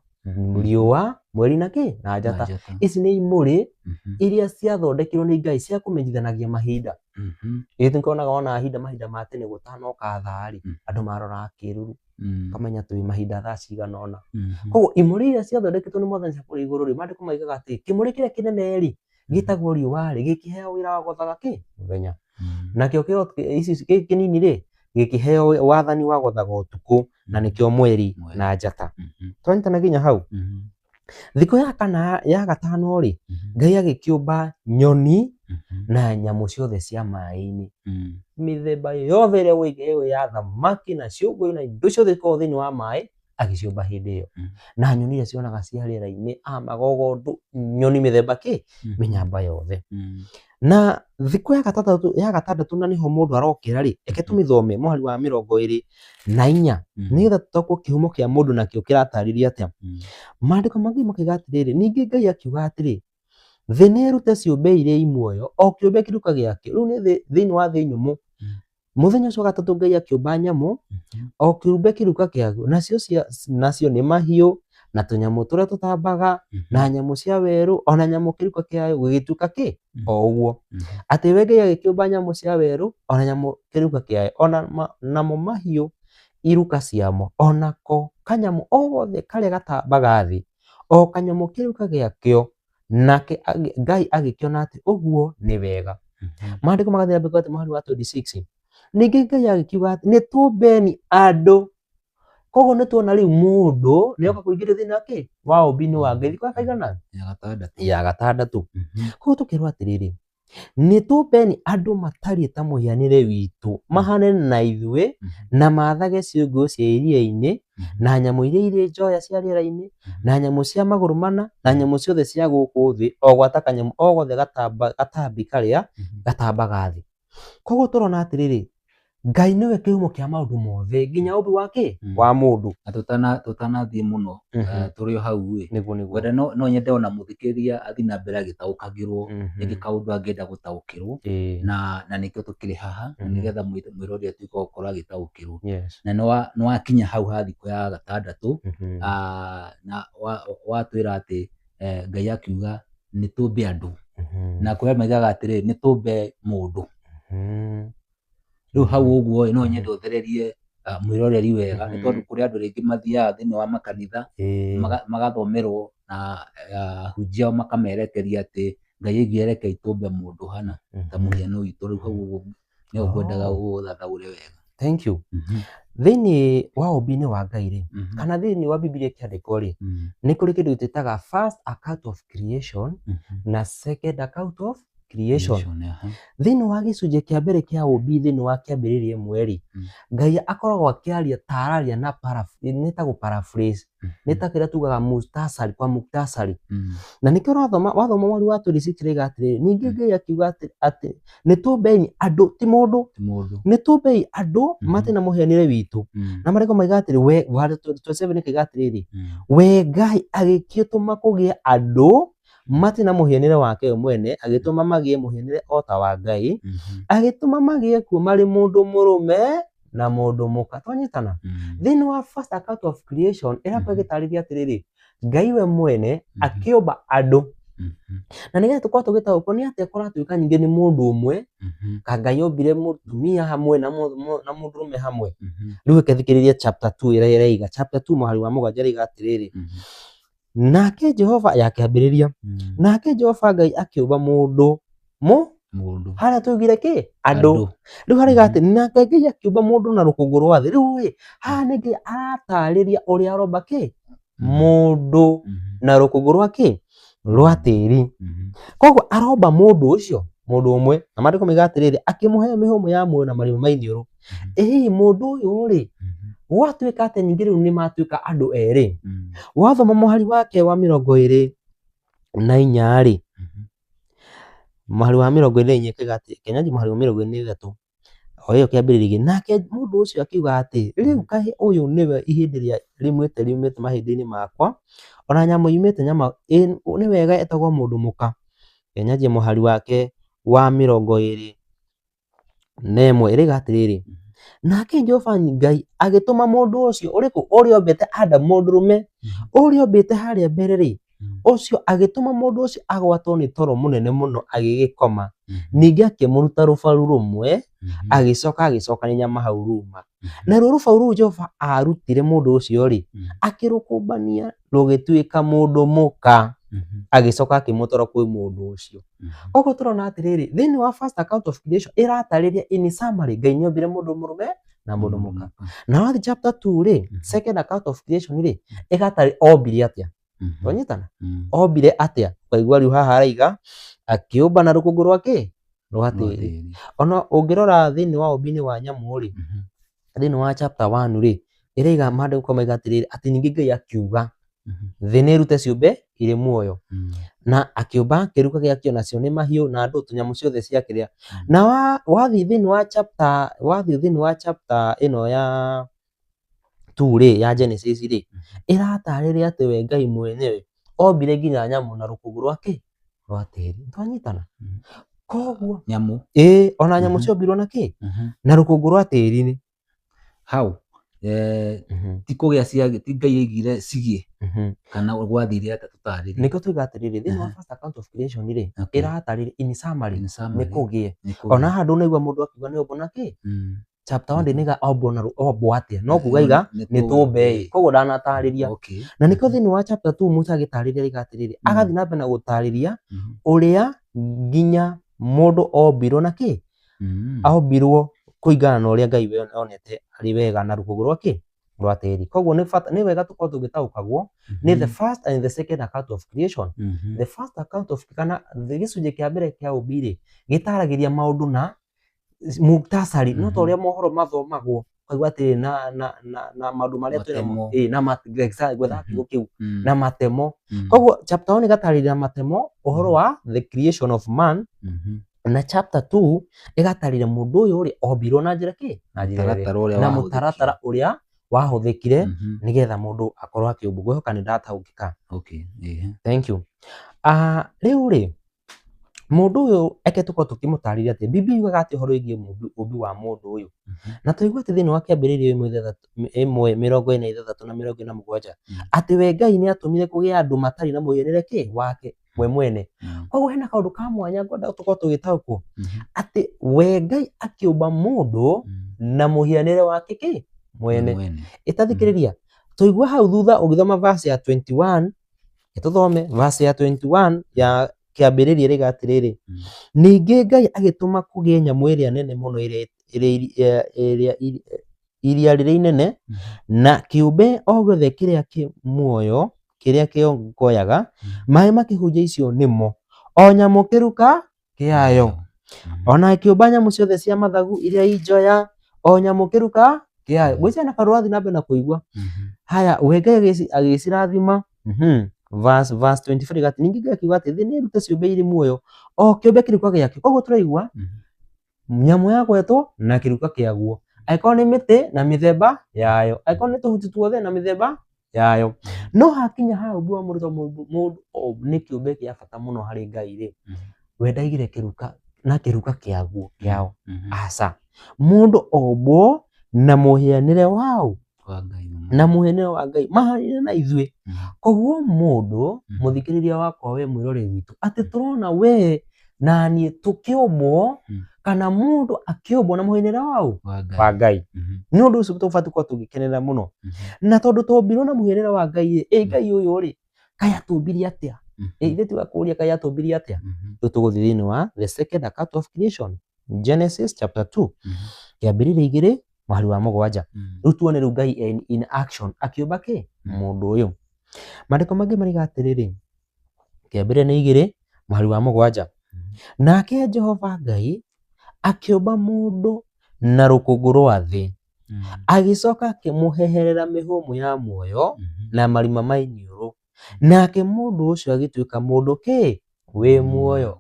Speaker 2: riũa, mweri na kĩ na
Speaker 1: Na
Speaker 2: njata.
Speaker 1: njata.
Speaker 2: Ici nĩ imũrĩ
Speaker 1: Mhm.
Speaker 2: iria ciathondekirwo nĩ Ngai cia kũmenyithanagia mahinda.
Speaker 1: Mhm.
Speaker 2: Ĩĩ nĩkuonaga ona hinda mahinda ma tene gũtanoka thaa rĩ,
Speaker 1: Mm.
Speaker 2: andũ maroraga kĩruru
Speaker 1: Mm.
Speaker 2: makamenya twĩ mahinda thaa cigana ũna.
Speaker 1: Mhm.
Speaker 2: Koguo imũrĩ iria ciathondeketwo nĩ Mwathani cia kũrĩa igũrũ rĩ, maandĩko maigaga atĩ kĩmũrĩ kĩrĩa kĩnene rĩ, gĩtagwo riũa rĩ, gĩkĩheo wĩra wa gwathaga kĩ mũthenya.
Speaker 1: Mm.
Speaker 2: Nakĩo ici gĩkĩ kĩnini rĩ, gĩkĩheo wathani wa gwathaga ũtukũ, na nĩkĩo mweri
Speaker 1: Mweri.
Speaker 2: na njata.
Speaker 1: Mhm.
Speaker 2: Twanyitana nginya hau.
Speaker 1: Mhm.
Speaker 2: Thikũ ya kana ya gatano rĩ,
Speaker 1: Mhm.
Speaker 2: Ngai agĩkĩũmba nyoni
Speaker 1: Mhm.
Speaker 2: na nyamũ ciothe cia maĩ-inĩ.
Speaker 1: Mm.
Speaker 2: Mĩthemba yothe ĩrĩa ũĩ ya thamaki na ciũngũyũ na indo ciothe ikoragwo thĩinĩ wa maĩ agĩciũmba hĩndĩ ĩyo.
Speaker 1: Mm.
Speaker 2: Na nyoni iria cionaga cia rĩera-inĩ, a magogo, nyoni mĩthemba kĩ,
Speaker 1: Mhm.
Speaker 2: mĩnyamba yothe.
Speaker 1: Mm.
Speaker 2: Na thikũ ya gatandatũ na nĩho mũndũ arokĩra rĩ, reke tũmĩthome mũhari wa 24
Speaker 1: Mm.
Speaker 2: nĩgetha tũtaũkwo kĩhumo kĩa mũndũ nakĩo kĩratarĩria atĩa.
Speaker 1: Mm.
Speaker 2: Maandĩko mangĩ makiuga atĩrĩrĩ, ningĩ Ngai akiuga atĩrĩ, thĩ nĩ ĩrute ciũmbe iria i muoyo, o kĩũmbe kĩruka gĩakĩo. Rĩu nĩ thĩinĩ wa thĩ nyũmũ.
Speaker 1: Mm.
Speaker 2: Mũthenya ũcio wa gatatũ Ngai akĩũmba nyamũ,
Speaker 1: Mhm.
Speaker 2: o kĩũmbe kĩruka kĩaguo, nacio nĩ mahiũ, na tũnyamũ tũrĩa tũtambaga,
Speaker 1: Mhm.
Speaker 2: na nyamũ cia werũ, ona nyamũ kĩruka kĩayo gĩgĩtuĩka kĩ?
Speaker 1: Mm.
Speaker 2: O ũguo.
Speaker 1: Mhm.
Speaker 2: Atĩ we Ngai agĩkĩũmba nyamũ cia werũ, ona nyamũ kĩruka kĩayo, ona namo mahiũ iruka ciamo, onako kanyamũ o gothe karĩa gatambaga thĩ, o kanyamũ kĩruka gĩakĩo, nake Ngai agĩkĩona atĩ ũguo nĩ wega.
Speaker 1: Mhm.
Speaker 2: Maandĩko magathiĩ na mbere atĩ mũhari wa 26, ningĩ Ngai agĩkiuga atĩ nĩ tũmbeni andũ. Koguo nĩ tuona rĩu mũndũ nĩ oka kũingĩrio thĩinĩ wa kĩ? Wa ũmbi-inĩ wa Ngai. Thikũ ya kaigana?
Speaker 1: Ya gatandatũ.
Speaker 2: Ya gatandatũ.
Speaker 1: Mhm.
Speaker 2: Koguo tũkerwo atĩrĩrĩ, nĩ tũmbeni andũ matariĩ ta mũhianĩre witũ, mahane na ithuĩ,
Speaker 1: Mhm.
Speaker 2: na maathage ciũngũyũ cia iria-inĩ,
Speaker 1: Mhm.
Speaker 2: na nyamũ iria irĩ njoya cia rĩera-inĩ, na nyamũ cia magũrũ mana, na nyamũ ciothe cia gũkũ thĩ, o gwata kanyamũ o gothe gatambi karĩa
Speaker 1: Mhm.
Speaker 2: gatambaga thĩ. Koguo tũrona atĩrĩrĩ, Ngai nĩwe kĩhumo kĩa maũndũ mothe, nginya ũmbi wa kĩ?
Speaker 1: Mm.
Speaker 2: Wa mũndũ.
Speaker 1: Na tũtanathiĩ mũno,
Speaker 2: Mhm.
Speaker 1: tũrĩ o hau ĩ.
Speaker 2: Nĩguo, nĩguo.
Speaker 1: Ngwenda no nyende ona mũthikĩrĩria athiĩ na mbere agĩtaũkagĩrwo,
Speaker 2: Mhm.
Speaker 1: rĩngĩ kaũndũ angĩenda gũtaũkĩrwo,
Speaker 2: Ĩĩ.
Speaker 1: na nĩkĩo tũkĩrĩ haha,
Speaker 2: Mhm.
Speaker 1: nĩgetha mwĩrori atuĩke wa gũkorwo agĩtaũkĩrwo.
Speaker 2: Yes.
Speaker 1: Na nĩwakinya hau ha thikũ ya gatandatũ,
Speaker 2: Mhm.
Speaker 1: na watwĩra atĩ Ngai akiuga nĩ tũmbe andũ.
Speaker 2: Mhm.
Speaker 1: Na kũrĩa maigaga atĩrĩ, nĩ tũmbe mũndũ.
Speaker 2: Mhm.
Speaker 1: Rĩu hau ũguo no nyende ũthererie mwĩroreri wega, nĩ
Speaker 2: Mhm.
Speaker 1: tondũ kũrĩ andũ rĩngĩ mathiaga thĩinĩ wa makanitha,
Speaker 2: Ĩĩ.
Speaker 1: magathomerwo na ahunjia ao makamerekeria atĩ Ngai aigire rekei tũmbe mũndũ hana ta
Speaker 2: Mhm.
Speaker 1: mũhiano witũ. Rĩu hau ũguo nĩho ngwendaga
Speaker 2: Oh.
Speaker 1: ũthathaũre wega.
Speaker 2: Thank you.
Speaker 1: Mhm.
Speaker 2: Thĩinĩ wa ũmbi-inĩ wa Ngai rĩ,
Speaker 1: Mhm.
Speaker 2: kana thĩinĩ wa Bibilia ĩkĩandĩkwo rĩ,
Speaker 1: Mhm.
Speaker 2: nĩ kũrĩ kĩndũ twĩtaga first account of creation
Speaker 1: Mhm.
Speaker 2: na second account of creation.
Speaker 1: Creation, aha.
Speaker 2: Thĩinĩ wa gĩcunjĩ kĩa mbere kĩa ũmbi thĩinĩ wa kĩambĩrĩria ĩmwe rĩ,
Speaker 1: Mm.
Speaker 2: Ngai akoragwo akĩaria ta araria na nĩ ta gũ paraphrase,
Speaker 1: Mhm.
Speaker 2: nĩ ta kĩrĩa tugaga mustasari kwa muktasari.
Speaker 1: Mm.
Speaker 2: Na nĩkĩo ũrathoma, wathoma mweri wa 26 rĩga atĩrĩrĩ, ningĩ
Speaker 1: Mm.
Speaker 2: Ngai akiuga atĩ nĩ tũmbei andũ, ti mũndũ,
Speaker 1: Ti mũndũ.
Speaker 2: nĩ tũmbei andũ
Speaker 1: Mhm.
Speaker 2: matarĩ na mũhianĩre witũ.
Speaker 1: Mm.
Speaker 2: Na marĩko maiga atĩrĩ, we, wa 27 ĩkaiga atĩrĩrĩ,
Speaker 1: Mm.
Speaker 2: we Ngai agĩgĩtũma kũgĩe andũ matirĩ na mũhianĩre wake we mwene, agĩtũma magĩe mũhianĩre o ta wa Ngai,
Speaker 1: Mhm.
Speaker 2: agĩtũma magĩe kuo marĩ mũndũ mũrũme na mũndũ mũka. Twanyitana?
Speaker 1: Mm.
Speaker 2: Thĩinĩ wa first account of creation, ĩrakorwo
Speaker 1: Mhm.
Speaker 2: ĩgĩtarĩria atĩrĩrĩ, Ngai we mwene
Speaker 1: Mhm.
Speaker 2: akĩũmba andũ.
Speaker 1: Mhm.
Speaker 2: Na nĩgetha tũkorwo tũgĩtaũkwo nĩ atĩa kũratuĩka nyingĩ nĩ mũndũ ũmwe,
Speaker 1: Mhm.
Speaker 2: ka Ngai ombire mũtumia hamwe na mũndũrũme hamwe.
Speaker 1: Mhm.
Speaker 2: Rĩu reke thikĩrĩrie chapter 2 ĩrĩa ĩraiga. Chapter 2 mũhari wa 7 ĩraiga atĩrĩrĩ,
Speaker 1: Mhm.
Speaker 2: nake Jehova yakĩambĩrĩria,
Speaker 1: Mm.
Speaker 2: nake Jehova Ngai akĩũmba mũndũ
Speaker 1: Mũndũ.
Speaker 2: harĩa tuugire kĩ? Andũ.
Speaker 1: Andũ.
Speaker 2: Rĩu haraiga
Speaker 1: Mhm.
Speaker 2: atĩ nake Ngai akĩũmba mũndũ na rũkũngũ rwa thĩ. Rĩu ĩ, haha nĩ Ngai aratarĩria ũrĩa aromba kĩ?
Speaker 1: Mhm.
Speaker 2: Mũndũ
Speaker 1: Mhm.
Speaker 2: na rũkũngũ rwa kĩ? Rwa tĩri.
Speaker 1: Mhm.
Speaker 2: Koguo aromba mũndũ ũcio, mũndũ ũmwe, na maandĩko maiga atĩrĩrĩ, akĩmũhe mĩhũmũ ya muoyo na marima ma iniũrũ.
Speaker 1: Mhm.
Speaker 2: Ĩ hihi mũndũ ũyũ rĩ,
Speaker 1: Mhm.
Speaker 2: gwatuĩka atĩ ningĩ rĩu nĩ matuĩka andũ erĩ.
Speaker 1: Mm.
Speaker 2: Wathoma mũhari wake wa 24 rĩ,
Speaker 1: Mhm.
Speaker 2: mũhari wa 24 ĩkaiga atĩ, Kenya mũhari wa 23, o ĩyo kĩambĩrĩria, nake mũndũ ũcio akiuga atĩ, rĩu kaĩ ũyũ nĩwe ihĩndĩ rĩa rĩmwĩte riumĩte mahĩndĩ-inĩ makwa, ona nyama yumĩte nyama, nĩ wega etagwo mũndũ mũka, Nyanjie mũhari wake wa 21, ĩrĩga atĩrĩrĩ, nake Jehova Ngai agĩtũma mũndũ ũcio ũrĩkũ ũrĩa ombĩte Adamu mũndũrũme ũrĩa ombĩte harĩa mbere rĩ, ũcio agĩtũma mũndũ ũcio agwatwo nĩ toro mũnene mũno agĩgĩkoma. Ningĩ akĩmũruta rũbaru rũmwe, agĩcoka agĩcokania nyama hau ruma. Naruo rũbaru rũu Jehova aarutire mũndũ ũcio rĩ, akĩrũkũmbania rũgĩtuĩka mũndũ mũka, agĩcoka akĩmũtwara kwĩ mũndũ ũcio. Koguo tũrona atĩrĩrĩ, thĩinĩ wa first account of creation ĩratarĩria in summary Ngai nĩ ombire mũndũ mũrũme na mũndũ mũka. Na wathiĩ chapter 2 rĩ, second account of creation rĩ, ĩgatarĩ ombire atĩa? Twanyitana? Ombire atĩa? Ũkaigua rĩu haha araiga akĩũmba na rũkũngũ rwa kĩ? Rwa tĩri. Ona ũngĩrora thĩinĩ wa ũmbi-inĩ wa nyamũ rĩ, thĩinĩ wa chapter 1 rĩ, ĩraiga maandĩko maiga atĩrĩrĩ, atĩ ningĩ Ngai akiuga thĩ nĩ ĩrute ciũmbe irĩ muoyo, na akĩũmba kĩruka gĩakĩo nacio nĩ mahiũ na andũ tũnyamũ ciothe cia kĩrĩa. Na wathiĩ thĩinĩ wa chapter, wathiĩ thĩinĩ wa chapter ĩno ya 2 rĩ, ya Genesis rĩ, ĩratarĩria atĩ we Ngai mwenyewe ombire nginya nyamũ na rũkũngũ rwa kĩ? Rwa tĩri. Twanyitana? Koguo
Speaker 1: nyamũ
Speaker 2: ĩĩ, ona nyamũ ciombirwo na kĩ? Na rũkũngũ rwa tĩri-inĩ.
Speaker 1: Hau ti kũgĩa cia ti Ngai aigire cigie kana gwathire atĩa tũtarĩrie.
Speaker 2: Nĩkĩo tuiga atĩrĩrĩ, thĩinĩ wa first account of creation rĩ, ĩratarĩria in summary nĩ kũgĩe. Ona haha ndũnaigua mũndũ akiuga nĩ ombwo na kĩ? Chapter 1 ndĩnaiga ombwo na ombwo atĩa, no kuga iga nĩ tũmbe ĩ. Koguo ndanatarĩria. Na nĩkĩo thĩinĩ wa chapter 2 Musa agĩtarĩria araiga atĩrĩrĩ, agathiĩ na mbere na gũtarĩria ũrĩa nginya mũndũ ombirwo na kĩ? Ombirwo kũringana na ũrĩa Ngai onete arĩ wega na rũkũngũ rwa kĩ? Rwa tĩri. Koguo nĩ bata, nĩ wega tũkorwo tũgĩtaũkagwo nĩ the first and the second account of creation. The first account of kana gĩcunjĩ kĩa mbere kĩa ũmbi rĩ, gĩtaragĩria maũndũ na muktasari, no ta ũrĩa mohoro mathomagwo ũkaigua atĩrĩ na na na na maũndũ marĩa twĩnamo, ĩĩ, na exactly gwetha kiugo kĩu na matemo. Koguo chapter 1 ĩgatarĩria matemo ũhoro wa the creation of man, na chapter 2 ĩgatarĩria mũndũ ũyũ rĩ ombirwo na njĩra kĩ? Na njĩra ĩrĩkũ? Na mũtaratara ũrĩa wahũthĩkire nĩgetha mũndũ akorwo akĩũmbwo. Ngwĩhoka nĩ ndataũkĩka. Thank you. Rĩu rĩ, mũndũ ũyũ eke tũkorwo tũkĩmũtarĩria atĩ Bibilia yugaga atĩ ũhoro wĩgiĩ ũmbi wa mũndũ ũyũ. Na tũigua atĩ thĩinĩ wa kĩambĩrĩria 1:46 na 47 atĩ we Ngai nĩ atũmire kũgĩe andũ matarĩ na mũhianĩre kĩ wake we mwene. Koguo hena kaũndũ ka mwanya ngwenda tũkorwo tũgĩtaũkwo atĩ we Ngai akĩũmba mũndũ na mũhianĩre wake kĩ mwene. Ĩtathikĩrĩria, tũigua hau thutha ũgĩthoma verse ya 21, tũthome verse ya 21 ya kĩambĩrĩria ĩrĩga atĩrĩrĩ, ningĩ Ngai agĩtũma kũgĩe nyamũ ĩrĩa nene mũno ĩrĩa iria rĩrĩa inene, na kĩũmbe o gĩothe kĩrĩa kĩ muoyo kĩrĩa kĩongoyaga, maĩ makĩhunja icio nĩmo, o nyamũ kĩruka kĩayo, ona kĩũmba nyamũ ciothe cia mathagu iria injoya, o nyamũ kĩruka kĩayo. Gwĩciria na kaũndũ ũrathiĩ na mbere na kũigua. Haya, we Ngai agĩcirathima. Verse 24 ĩgati, ningĩ Ngai akiuga atĩ thĩ nĩ ĩrute ciũmbe irĩ muoyo, o kĩũmbe kĩruka gĩakĩo. Koguo tũraigua nyamũ yagwetwo na kĩruka kĩaguo, angĩkorwo nĩ mĩtĩ na mĩthemba yayo, angĩkorwo nĩ tũhuti tuothe na mĩthemba yayo. No hakinya ha ũmbi wa mũndũ, tondũ mũndũ nĩ kĩũmbe kĩa bata mũno harĩ Ngai rĩ, we ndaigire kĩruka na kĩruka kĩaguo kĩao, aca. Mũndũ ombwo na mũhianĩre waũ? Na mũhianĩre wa Ngai mahanine na ithuĩ. Koguo mũndũ mũthikĩrĩria wakwa we mwĩroreri witũ, atĩ tũrona we na niĩ tũkĩũmbwo kana mũndũ akĩũmbwo na mũhianĩre waũ? Wa Ngai. Nĩ ũndũ ũcio tũbatiĩ gũkorwo tũgĩkenera mũno. Na tondũ twombirwo na mũhianĩre wa Ngai rĩ, ĩ Ngai ũyũ rĩ, kaĩ atũmbire atĩa? Ĩ ithuĩ tiga kũũria kaĩ atũmbire atĩa? Rĩu tũgũthiĩ thĩinĩ wa the second account of creation, Genesis chapter 2, kĩambĩrĩria 2 mũhari wa 7. Rĩu tuone rĩu Ngai in action akĩũmba kĩ? Mũndũ ũyũ. Maandĩko mangĩ mariga atĩrĩrĩ, kĩambĩrĩria nĩ 2 mũhari wa 7. Nake Jehova Ngai akĩũmba mũndũ na rũkũngũ rwa thĩ, agĩcoka akĩmũheherera mĩhũmũ ya muoyo na marima ma iniũrũ, nake mũndũ ũcio agĩtuĩka mũndũ kĩ? Wĩ muoyo.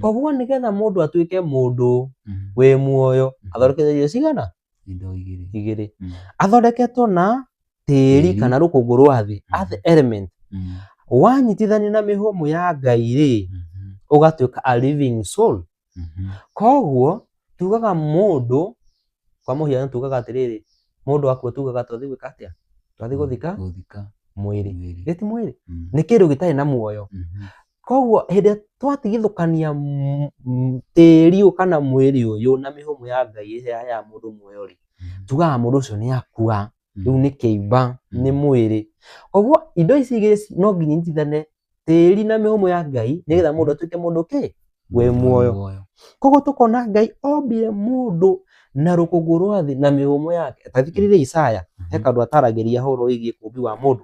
Speaker 2: Koguo nĩgetha mũndũ atuĩke mũndũ wĩ muoyo, athondeketwo irio cigana? Igĩrĩ. Athondeketwo na tĩri kana rũkũngũ rwa thĩ, earth element. Wanyitithanio na mĩhũmũ ya Ngai rĩ, Ũgatuĩka a living soul. Koguo tugaga mũndũ, kwa mũhiano tugaga atĩrĩrĩ, mũndũ akua tugaga twathiĩ gwĩka atĩa? Twathiĩ gũthika
Speaker 1: Gũthika
Speaker 2: mwĩrĩ.
Speaker 1: Mwĩrĩ.
Speaker 2: Ĩ ti mwĩrĩ? Nĩ kĩndũ gĩtarĩ na muoyo. Koguo hĩndĩ ĩrĩa twatigithũkania tĩri ũyũ kana mwĩrĩ ũyũ na mĩhũmũ ya Ngai ĩrĩa ĩheaga mũndũ muoyo rĩ, tugaga mũndũ ũcio nĩ akua, rĩu nĩ kĩimba, nĩ mwĩrĩ. Koguo indo ici igĩrĩ no nginya inyitithane, tĩri na mĩhũmũ ya Ngai, nĩgetha mũndũ atuĩke mũndũ kĩ? Wĩ muoyo. Koguo tũkona Ngai ombire mũndũ na rũkũngũ rwa thĩ na mĩhũmũ yake. Ta thikĩrĩria Isaya, he kaũndũ ataragĩria ũhoro wĩgiĩ ũmbi wa mũndũ.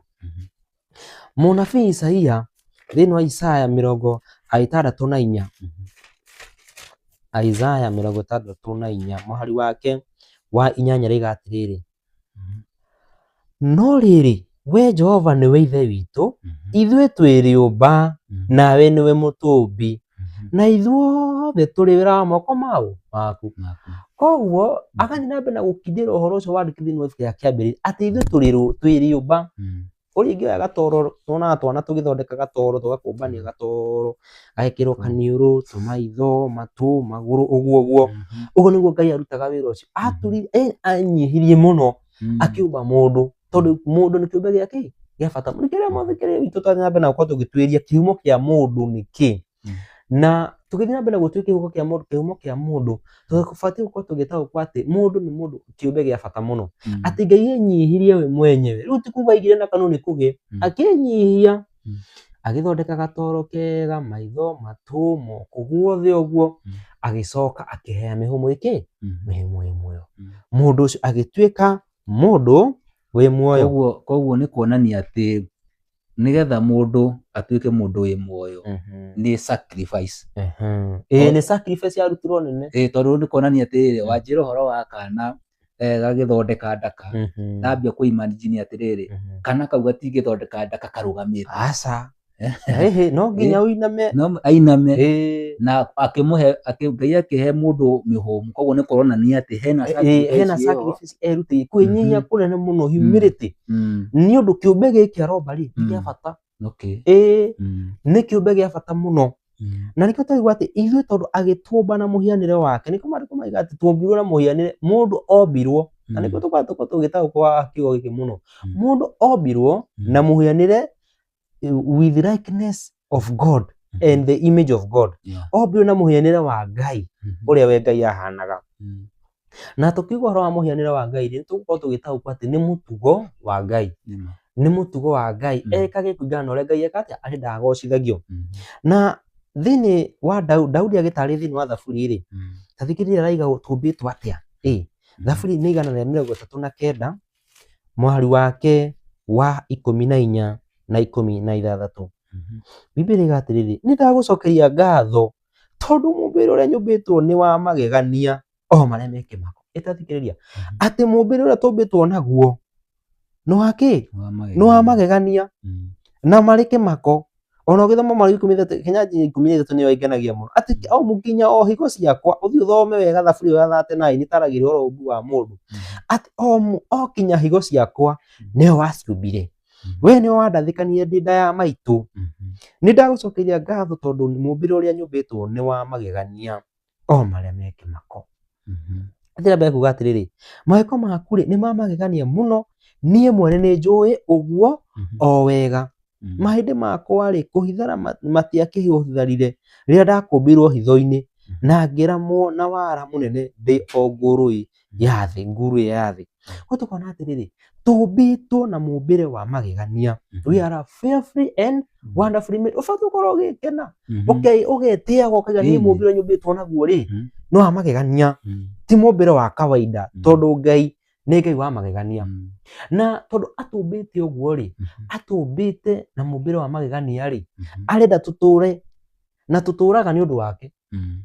Speaker 2: Mũnabii Isaia thĩinĩ wa Isaya 64, Isaya 64 mũhari wake wa 8 rĩiga atĩrĩrĩ, no rĩrĩ, we Jehova nĩwe Ithe witũ, ithuĩ twĩ rĩũmba, nawe nĩwe mũtũmbi, na ithuothe tũrĩ wĩra wa moko mau maku. Koguo agathiĩ na mbere na gũkindĩra ũhoro ũcio wandĩkĩtwo thĩinĩ wa ibuku rĩa Kĩambĩrĩria atĩ ithuĩ twĩ rĩũmba. Ũrĩa ingĩoya gatoro, tuonaga twana tũgĩthondeka gatoro, tũgakũmbania gatoro, gagekĩrwo kaniũrũ, tũmaitho, matũ, magũrũ, ũguo ũguo. Ũguo nĩguo Ngai arutaga wĩra ũcio. Atũrire, anyihirie mũno akĩũmba mũndũ, tondũ mũndũ nĩ kĩũmbe gĩa kĩ? Gĩa bata. Nĩkĩo rĩrĩa mũthikĩrĩria witũ twathiĩ na mbere na gũkorwo tũgĩtuĩria kĩhumo kĩa mũndũ nĩ kĩ. Na tũgĩthiĩ na mbere na gũtuĩria kĩhumo kĩa mũndũ, kĩhumo kĩa mũndũ, tũbatiĩ gũkorwo tũgĩtaũkwo atĩ mũndũ nĩ mũndũ kĩũmbe gĩa bata mũno. Atĩ Ngai enyihirie we mwenyewe. Rĩu ti kuga aigire na kanua nĩ kũgĩ. Akĩnyihia, agĩthondeka gatoro kega, maitho, matũ, moko, guothe ũguo, agĩcoka akĩhea mĩhũmũ ĩkĩ? Mĩhũmũ ĩ muoyo. Mũndũ ũcio agĩtuĩka mũndũ wĩ muoyo.
Speaker 1: Koguo nĩ kuonania atĩ nĩgetha mũndũ atuĩke mũndũ wĩ muoyo nĩ sacrifice.
Speaker 2: Ĩĩ nĩ sacrifice yarutirwo nene.
Speaker 1: Ĩĩ tondũ nĩ kuonania atĩrĩrĩ, wanjĩra ũhoro wa kana gagĩthondeka ndaka, ndambia kũ imagine atĩrĩrĩ, kana kau gatingĩthondeka ndaka karũgamĩte.
Speaker 2: Aca. Ĩhĩ, no nginya ũiname.
Speaker 1: No ainame. Na akĩmũhe, Ngai akĩhe mũndũ mĩhũmũ, koguo nĩ kũronania atĩ hena sacrifice
Speaker 2: Hena
Speaker 1: ĩyo.
Speaker 2: sacrifice erutĩire, kwĩnyihia kũnene mũno, humility. Nĩ ũndũ kĩũmbe gĩkĩ aromba rĩ, nĩ kĩa bata. Ĩĩ, nĩ kĩũmbe gĩa bata mũno. Na nĩkĩo twaigua atĩ ithuĩ tondũ agĩtũmba na mũhianĩre wake, nĩkĩo maandĩko maiga atĩ twombirwo na mũhianĩre, mũndũ ombirwo, na nĩkĩo tũkoragwo tũgĩtaũkwo haha kiugo gĩkĩ mũno. Mũndũ ombirwo na mũhianĩre with likeness of God and the image of God. Ombirwo na mũhianĩre wa Ngai, ũrĩa we Ngai ahanaga. Na tũkiuga ũhoro wa mũhianĩre wa Ngai rĩ, nĩtũgũkorwo tũgĩtaũkwo atĩ nĩ mũtugo wa Ngai. Nĩ mũtugo wa Ngai, ekage kũringana na ũrĩa Ngai eka atĩa, arenda agocithagio. Na thĩinĩ wa Daudi agĩtarĩria thĩinĩ wa Thaburi rĩ, ta thikĩrĩria araiga tũmbĩtwo atĩa. Ĩ, Thaburi nĩ 139, mũhari wake wa 14 na 16. Bibilia ĩiga atĩrĩrĩ, nĩ ndagũcokeria ngatho tondũ mũmbĩre ũrĩa nyũmbĩtwo nĩ wa magegania o marĩa me kĩmako. Ĩtathikĩrĩria atĩ mũmbĩre ũrĩa tũmbĩtwo naguo nĩ wa kĩ? Nĩ wa magegania na marĩ kĩmako. Ona ũgĩthoma mweri 13, kinya 13 nĩyo ĩngenagia mũno. Atĩ o mũkinya o higo ciakwa, ũthiĩ ũthome wega Thaburi ĩyo ya 39 ĩtaragĩria ũhoro ũmbi wa mũndũ. Atĩ o kinya higo ciakwa nĩwe waciũmbire. We nĩwe wandathĩkanire ndĩ nda ya maitũ. Nĩ ndagũcokeria ngatho tondũ mũmbĩre ũrĩa nyũmbĩtwo nĩ wa magegania o marĩa me kĩmako. Athiĩ na mbere kuga atĩrĩrĩ, mawĩko maku rĩ nĩ ma magegania mũno, niĩ mwene nĩ njũĩ ũguo o wega. Mahĩndĩ makwa rĩ kũhithara matiakĩhitharire rĩrĩa ndakũmbĩirwo hitho-inĩ na ngĩramwo na wara mũnene ndĩ o ngũrũi ya thĩ, nguru ya thĩ. Koguo tũkona atĩrĩrĩ, tũmbĩtwo na mũmbĩre wa magegania. We are fearfully and wonderfully made. Ũbatiĩ gũkorwo ũgĩkena, ũgetĩaga ũkauga niĩ mũmbĩre nyũmbĩtwo naguo rĩ, nĩ wa magegania, ti mũmbĩre wa kawaida, tondũ Ngai nĩ Ngai wa magegania. Na tondũ atũmbĩte ũguo rĩ, atũmbĩte na mũmbĩre wa magegania rĩ, arenda tũtũre na tũtũraga nĩ ũndũ wake.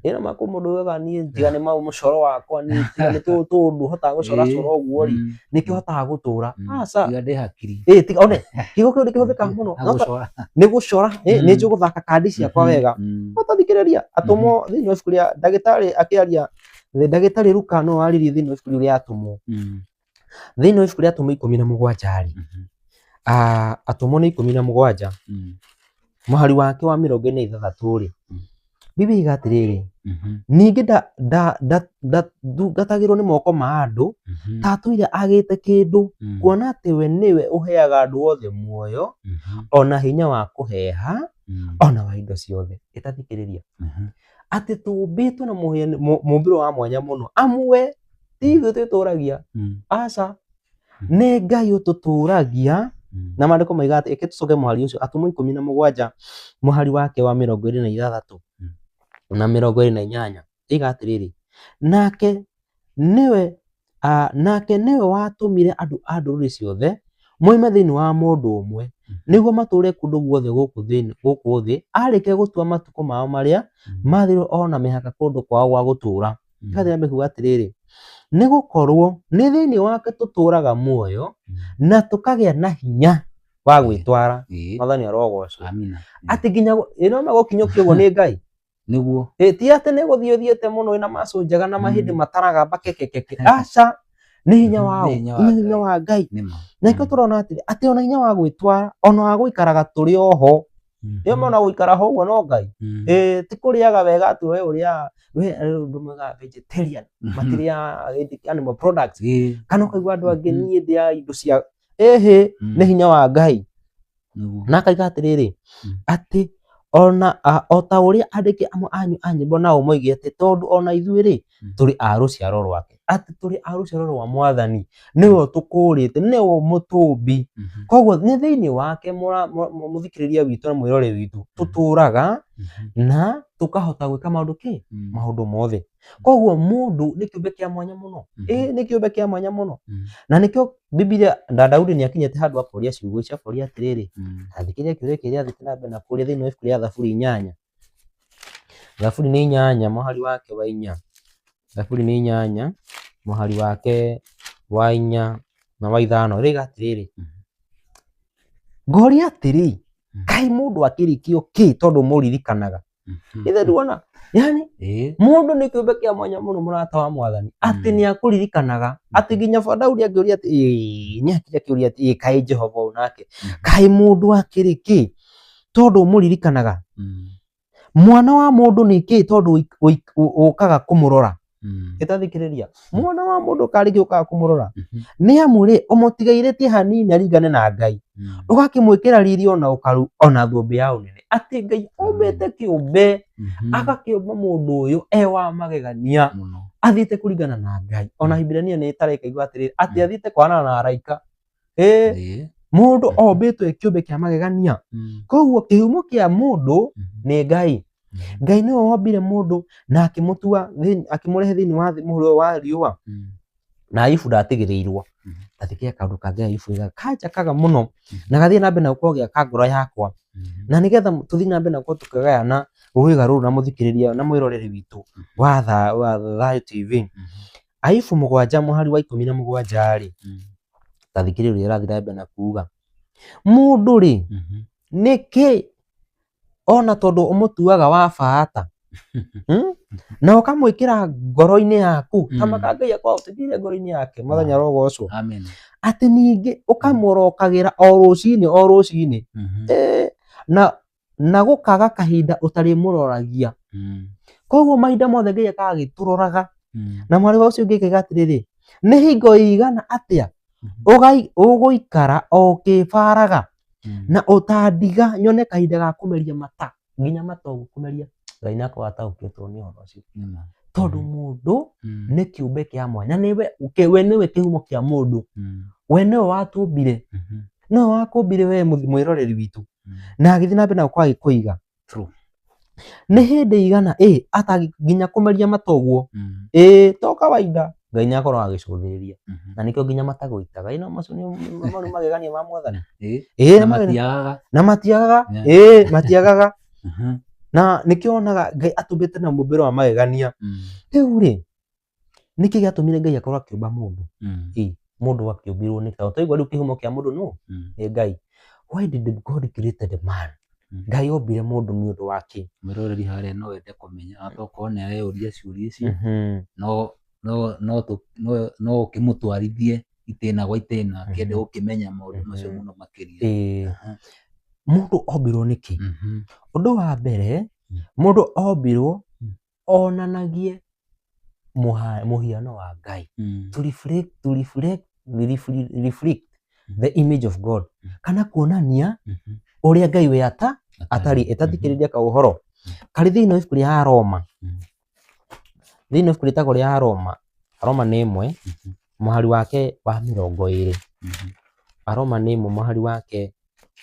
Speaker 2: Ĩno makũ mũndũ ugaga niĩ tiga nĩ mũcoro wakwa, niĩ tiga nĩ tũndũ hotaga gũcora cora ũguo rĩ, nĩkĩo hotaga gũtũra. Aca.
Speaker 1: Tiga ndĩ hakiri.
Speaker 2: Ĩĩ, tiga, one, kiugo kĩu nĩkĩhũthĩkaga mũno.
Speaker 1: Na gũcora.
Speaker 2: Nĩ gũcora, nĩ njũĩ gũthaka kandi ciakwa wega. No tathikĩrĩria, atũmwo thĩinĩ wa ibuku rĩa ndagĩtarĩ akĩaria, ndagĩtarĩ Luka no aririe thĩinĩ wa ibuku rĩu rĩa atũmwo. Thĩinĩ wa ibuku rĩa atũmwo 17 rĩ, atũmwo nĩ 17, mũhari wake wa 46 rĩ, Bibilia iga atĩrĩrĩ, ningĩ ndungatagĩrwo nĩ moko ma andũ ta atũire agĩte kĩndũ, kuona atĩ we nĩwe ũheaga andũ othe muoyo, ona hinya wa kũheha, ona wa indo ciothe. Ĩtathikĩrĩria atĩ tũmbĩtwo na mũmbĩro wa mwanya mũno, amwe ti ithuĩ twĩtũragia, aca, nĩ Ngai ũtũtũragia. Na maandĩko maiga atĩ, reke tũcoke mũhari ũcio, Atũmwo 17 mũhari wake wa 26 na 28, iga atĩrĩrĩ, nake nĩwe watũmire andũ a ndũrĩrĩ ciothe moime thĩinĩ wa mũndũ ũmwe, nĩguo matũũre kũndũ guothe gũkũ thĩ, arĩkia gũtua matukũ mao marĩa mathirwo ona mĩhaka kũndũ kwao gwa gũtũũra. Gathiĩ na mbere kuuga atĩrĩrĩ, nĩ gũkorwo nĩ thĩinĩ wake tũtũũraga muoyo na tũkagĩa na hinya wa gwĩtwara. Mwathani arogocwo. Atĩ nginya ĩno magũkinyũkio ũguo nĩ Ngai.
Speaker 1: Nĩguo.
Speaker 2: Ti atĩ nĩ gũthiĩ ũthiĩte mũno wĩna macũ njega na mahĩndĩ mataragamba kekekeke. Aca, nĩ hinya wa
Speaker 1: Nĩ hinya wa
Speaker 2: nĩ hinya wa Ngai. Na nĩkĩo tũrona atĩ ona hinya wa gwĩtwara, ona wa gũikaraga tũrĩ oho. Nĩo mona gũikara ho ũguo no Ngai. Ti kũrĩaga wega atĩ we ũrĩaga, we andũ maugaga vegetarian, matirĩaga animal products. Kana ũkaigua andũ angĩ niĩ ndĩaga indo cia ĩhĩ, nĩ hinya wa Ngai. Na akaiga atĩrĩrĩ, atĩ ona o ta ũrĩa andĩki amwe anyu a nyĩmbo nao moigĩte, tondũ ona ithuĩ rĩ tũrĩ a rũciaro rwake, atĩ tũrĩ a rũciaro rwa Mwathani, nĩwe ũtũkũrĩte, nĩwe mũtũmbi. Koguo nĩ thĩinĩ wake mũthikĩrĩria witũ na mwĩrore witũ tũtũraga na tũkahota gwĩka maũndũ kĩ? Maũndũ mothe. Koguo mũndũ nĩ kĩũmbe kĩa mwanya mũno. Nĩ kĩũmbe kĩa mwanya mũno. Na nĩkĩo Bibilia na Daudi nĩ akinyĩte handũ akoria ciugo ici, akoria atĩrĩrĩ, athikĩrĩria kĩũria kĩrĩa athiĩte na mbere na kũria thĩinĩ wa ibuku rĩa Thaburi 8. Thaburi nĩ 8 mũhari wake wa 4. Thaburi nĩ 8 mũhari wake wa 4 na wa 5. Rĩga atĩrĩrĩ, ngoria atĩrĩ, kaĩ mũndũ akĩrĩ kĩo kĩ tondũ mũririkanaga? Ithe nduona, yani mũndũ nĩ kĩũmbe kĩa mwanya mũno, mũrata wa Mwathani, atĩ nĩ akũririkanaga, atĩ nginya Daudi akĩũria atĩ, nĩ akĩria kĩũria atĩ, kaĩ Jehova ũyũ nake, kaĩ mũndũ akĩrĩ kĩ tondũ mũririkanaga? Mwana wa mũndũ nĩ kĩ tondũ ũkaga kũmũrora? Ĩtathikĩrĩria, mwana wa mũndũ karĩ kĩ ũkaga kũmũrora? Nĩ amu rĩ, ũmũtigairĩtie hanini aringane na Ngai, ũgakĩmwĩkĩra riri ona ũkaru ona thũmbĩ ya ũnene. Atĩ Ngai ombĩte kĩũmbe, agakĩũmba mũndũ ũyũ e wa magegania, athiĩte kũringana na Ngai. Ona Hibirania nĩ ĩtareka igua atĩrĩrĩ, atĩ athiĩte kwanana na araika. Mũndũ ombĩtwo e kĩũmbe kĩa magegania. Koguo kĩhumo kĩa mũndũ nĩ Ngai. Ngai nĩwe wombire mũndũ na akĩmũtua akĩmũrehe thĩinĩ wa thĩ mũhuro wa riũa. Na Ayubu ndatigĩrĩirwo. Tathikĩrĩria kaũndũ kangĩ Ayubu oigaga, kanjakaga mũno na gathiĩ na mbere na gũkorwo gĩaka ngoro yakwa. Na nĩgetha tũthiĩ na mbere na gũkorwo tũkĩgayana rwĩga rũrũ na mũthikĩrĩria na mwĩroreri witũ wa Thayũ TV. Ayubu 7 mũhari wa 17 rĩ, tathikĩrĩria ũrĩa ĩrathiĩ na mbere na kuuga, mũndũ rĩ, nĩkĩ ona tondũ ũmũtuaga wa bata, na ũkamwĩkĩra ngoro-inĩ yaku, ta maka Ngai akoragwo ũtĩkĩire ngoro-inĩ yake, Mwathani arogocwo. Atĩ ningĩ ũkamũrokagĩra o rũcinĩ o rũcinĩ, na gũkaga kahinda ũtarĩmũroragia. Koguo mahinda mothe Ngai akaga agĩtũroraga. Na mwarĩ wa ũcio ũngĩ akaiga atĩrĩrĩ, nĩ hingo ĩigana atĩa ũgũikara o ũkĩbaraga na ũtandiga nyone kahinda ga kũmeria mata, nginya mata ũguo kũmeria. Ngai nĩ akoragwo ataũkĩtwo nĩ ũhoro ũcio. Tondũ mũndũ nĩ kĩũmbe kĩa mwanya, we nĩwe kĩhumo kĩa mũndũ, we nĩwe watũmbire, nĩwe wakũmbire we mwĩroreri witũ, na agĩthiĩ na mbere na gũkorwo agĩkũiga. Nĩ hĩndĩ igana ata nginya kũmeria mata ũguo, to kawaida Ngai nĩ akoragwo agĩcũthĩrĩria. Na nĩkĩo nginya matagũitaga. Ĩno macio nĩ magegania ma Mwathani.
Speaker 1: Na
Speaker 2: matiagaga. Matiagaga. Na nĩkĩo wonaga Ngai atũmbĩte na mũmbĩre wa magegania. Rĩu rĩ, nĩkĩ gĩatũmire Ngai akorwo akĩũmba mũndũ? Mũndũ akĩũmbirwo nĩ tondũ twaigua rĩu kĩhumo kĩa mũndũ nũ? Nĩ Ngai. Why did God created man? Ngai ombire mũndũ nĩ ũndũ wa kĩ?
Speaker 1: Mwĩroreri harĩa no ende kũmenya, atokorwo nĩ areyũria ciũria icio, no ũkĩmũtwarithie itĩna gwa itĩna, akĩende gũkĩmenya maũndũ macio mũno makĩria.
Speaker 2: Mũndũ ombirwo nĩkĩ? Ũndũ wa mbere, Mũndũ ombirwo onanagie mũhiano wa Ngai, to reflect the image of God, kana kuonania ũrĩa Ngai we ata atariĩ. Ĩtathikĩrĩria kaũhoro karĩ thĩinĩ wa ibuku rĩa Roma, thĩinĩ wa ibuku rĩtagwo rĩa Roma, Roma nĩ 1 mũhari wake wa 20. Aroma nĩ 1 mũhari wake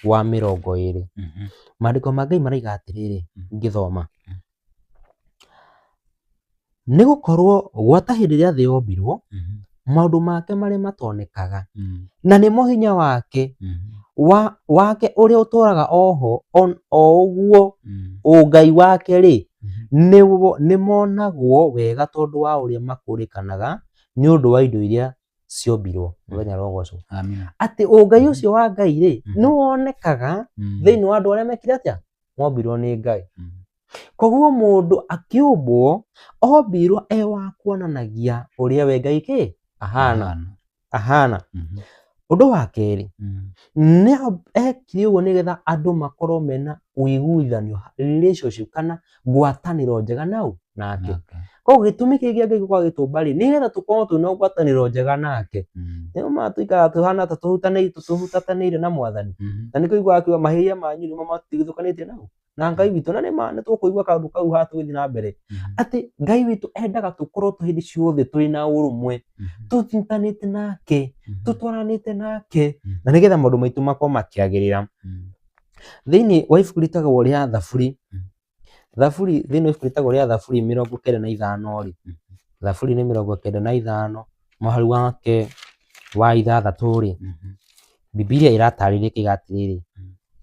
Speaker 2: wa 20. Maandĩko ma Ngai maraiga atĩrĩrĩ, ngĩthoma, nĩ gũkorwo gwata hĩndĩ ĩrĩa thĩ yombirwo, maũndũ make marĩa matonekaga, na nĩmo hinya wake wake ũrĩa ũtũũraga oho o ũguo ũngai wake rĩ, nĩmonagwo wega tondũ wa ũrĩa makũrĩkanaga nĩ ũndũ wa indo iria ciombirwo. Mũthenya rogocwo. Atĩ ũngai ũcio wa Ngai rĩ, nĩ wonekaga thĩinĩ wa andũ arĩa mekire atĩa, mombirwo nĩ Ngai. Koguo mũndũ akĩũmbwo ombirwo e wa kuonanagia ũrĩa we Ngai kĩ ahana ahana. Ũndũ wa kerĩ, nĩ ekire ũguo nĩgetha andũ makorwo mena ũiguithanio, relationship, kana ngwatanĩro njega nau nake. Koguo gĩtũmi kĩngĩ kĩa Ngai gũkorwo agĩtũmba rĩ, nĩgetha tũkorwo twĩna ngwatanĩro njega nake. Nĩo ma tũikaraga tũhana ta tũhutatanĩire na Mwathani, na nĩkĩo ũiguaga akiuga mahĩtia manyu nĩmo matũtigithũkanĩtie nau na Ngai witũ. Na nĩma nĩ tũkũigua kaũndũ kau haha tũgĩthiĩ na mbere, atĩ Ngai witũ endaga tũkorwo hĩndĩ ciothe twĩ na ũrũmwe, tũnyitanĩte nake, tũtwaranĩte nake, na nĩgetha maũndũ maitũ makorwo makĩagĩrĩra. Thĩinĩ wa ibuku rĩtagwo rĩa Thaburi, Thaburi, thĩinĩ wa ibuku rĩtagwo rĩa Thaburi 95 rĩ, Thaburi nĩ 95 mũhari wake wa 6 rĩ, Bibilia ĩratarĩria ĩkauga atĩrĩrĩ,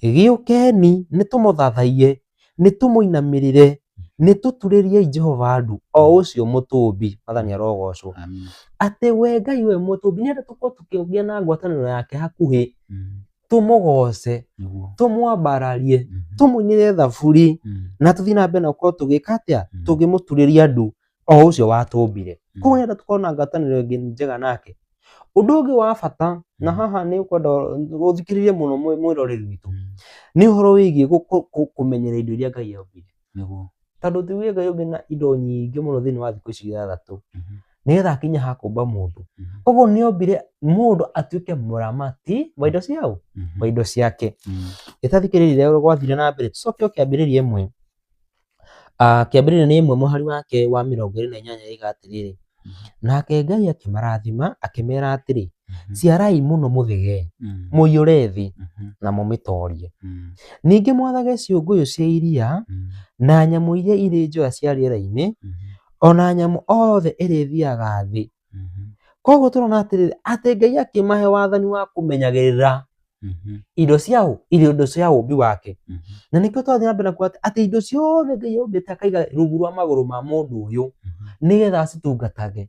Speaker 2: gĩũkeni nĩ tũmũthathaiye, nĩ tũmũinamĩrĩre, nĩ tũturĩriei Jehova ndu, o ũcio mũtũmbi. Mwathani arogocwo. Atĩ we Ngai we mũtũmbi nĩenda tũkorwo tũkĩgĩa na ngwatanĩro yake hakuhĩ, tũmũgoce, tũmwambararie, tũmũinĩre thaburi, na tũthiĩ na mbere na gũkorwo tũgĩka atĩa, tũngĩmũturĩria ndu o ũcio watũmbire. Koguo nĩenda tũkorwo na ngwatanĩro ĩngĩ njega nake. Ũndũ ũngĩ wa bata, na haha nĩ ũkwenda ũthikĩrĩrie mũno mwĩroreri witũ, nĩ ũhoro wĩgiĩ kũmenyera indo iria Ngai ombire. Tondũ tuge Ngai ombire na indo nyingĩ mũno thĩinĩ wa thikũ ici 6, nĩgetha akinye ha kũmba mũndũ. Koguo nĩ ombire mũndũ atuĩke mũramati wa indo ciao, wa indo ciake. Ĩtathikĩrĩria ũrĩa gwathire na mbere, tũcoke o kĩambĩrĩria 1. Kĩambĩrĩria nĩ 1 mũhari wake wa 28 ĩga atĩrĩrĩ, nake Ngai akĩmarathima akĩmera atĩrĩ, ciarai mũno mũthĩge, mũiyũre thĩ na mũmĩtorie. Ningĩ mwathage ciũngũyũ cia iria na nyamũ iria irĩ njoya cia rĩera-inĩ, ona nyamũ othe ĩrĩa ĩthiaga thĩ. Koguo tũrona atĩrĩrĩ, atĩ Ngai akĩmahe wathani wa kũmenyagĩrĩra indo ciao, indo cia ũmbi wake. Na nĩkĩo twathiĩ na mbere na kuga atĩ indo ciothe Ngai ombĩte akaiga rungu rwa magũrũ ma mũndũ ũyũ, nĩgetha acitungatage.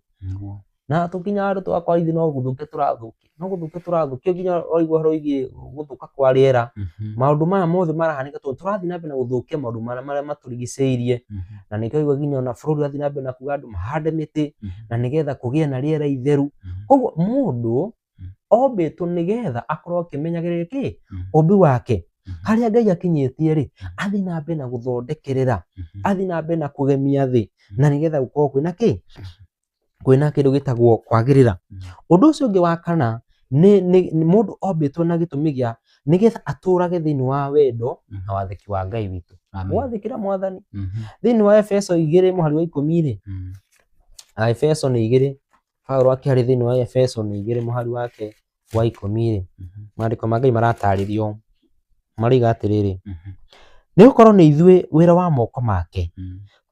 Speaker 2: Na tũkinya handũ tũgakora ithuĩ no gũthũkia tũrathũkia, no gũthũkia tũrathũkia, nginya waigua ũhoro wĩgiĩ gũthũka kwa rĩera. Maũndũ maya mothe marahanĩka tondũ tũrathiĩ na mbere na gũthũkia maũndũ marĩa matũrigicĩirie. Na nĩkĩo waigua nginya ona bũrũri ũrathiĩ na mbere na kuga andũ mahande mĩtĩ, na nĩgetha kũgĩe na rĩera itheru. Koguo mũndũ ombĩtwo nĩgetha akorwo akĩmenyagĩrĩra kĩ ũmbi wake. Harĩa Ngai akinyĩtie rĩ, athiĩ na mbere na gũthondekerera, athiĩ na mbere na kũgemia thĩ, na nĩgetha gũkorwo kwĩna kĩ, kwĩna kĩndũ gĩtagwo kwagĩrĩra. Ũndũ ũcio ũngĩ wa kana, nĩ mũndũ ombĩtwo na gĩtũmi gĩa nĩgetha atũrage thĩinĩ wa wendo na wathĩki wa Ngai witũ. Gwathĩkĩra Mwathani. Thĩinĩ wa Efeso 2 mũhari wa 10 rĩ, Efeso nĩ 2, Paulo akĩaria thĩinĩ wa Efeso nĩ 2 mũhari wake wa 10 rĩ, maandĩko ma Ngai maratarĩrio marauga atĩrĩrĩ, nĩ gũkorwo nĩ ithuĩ wĩra wa moko make,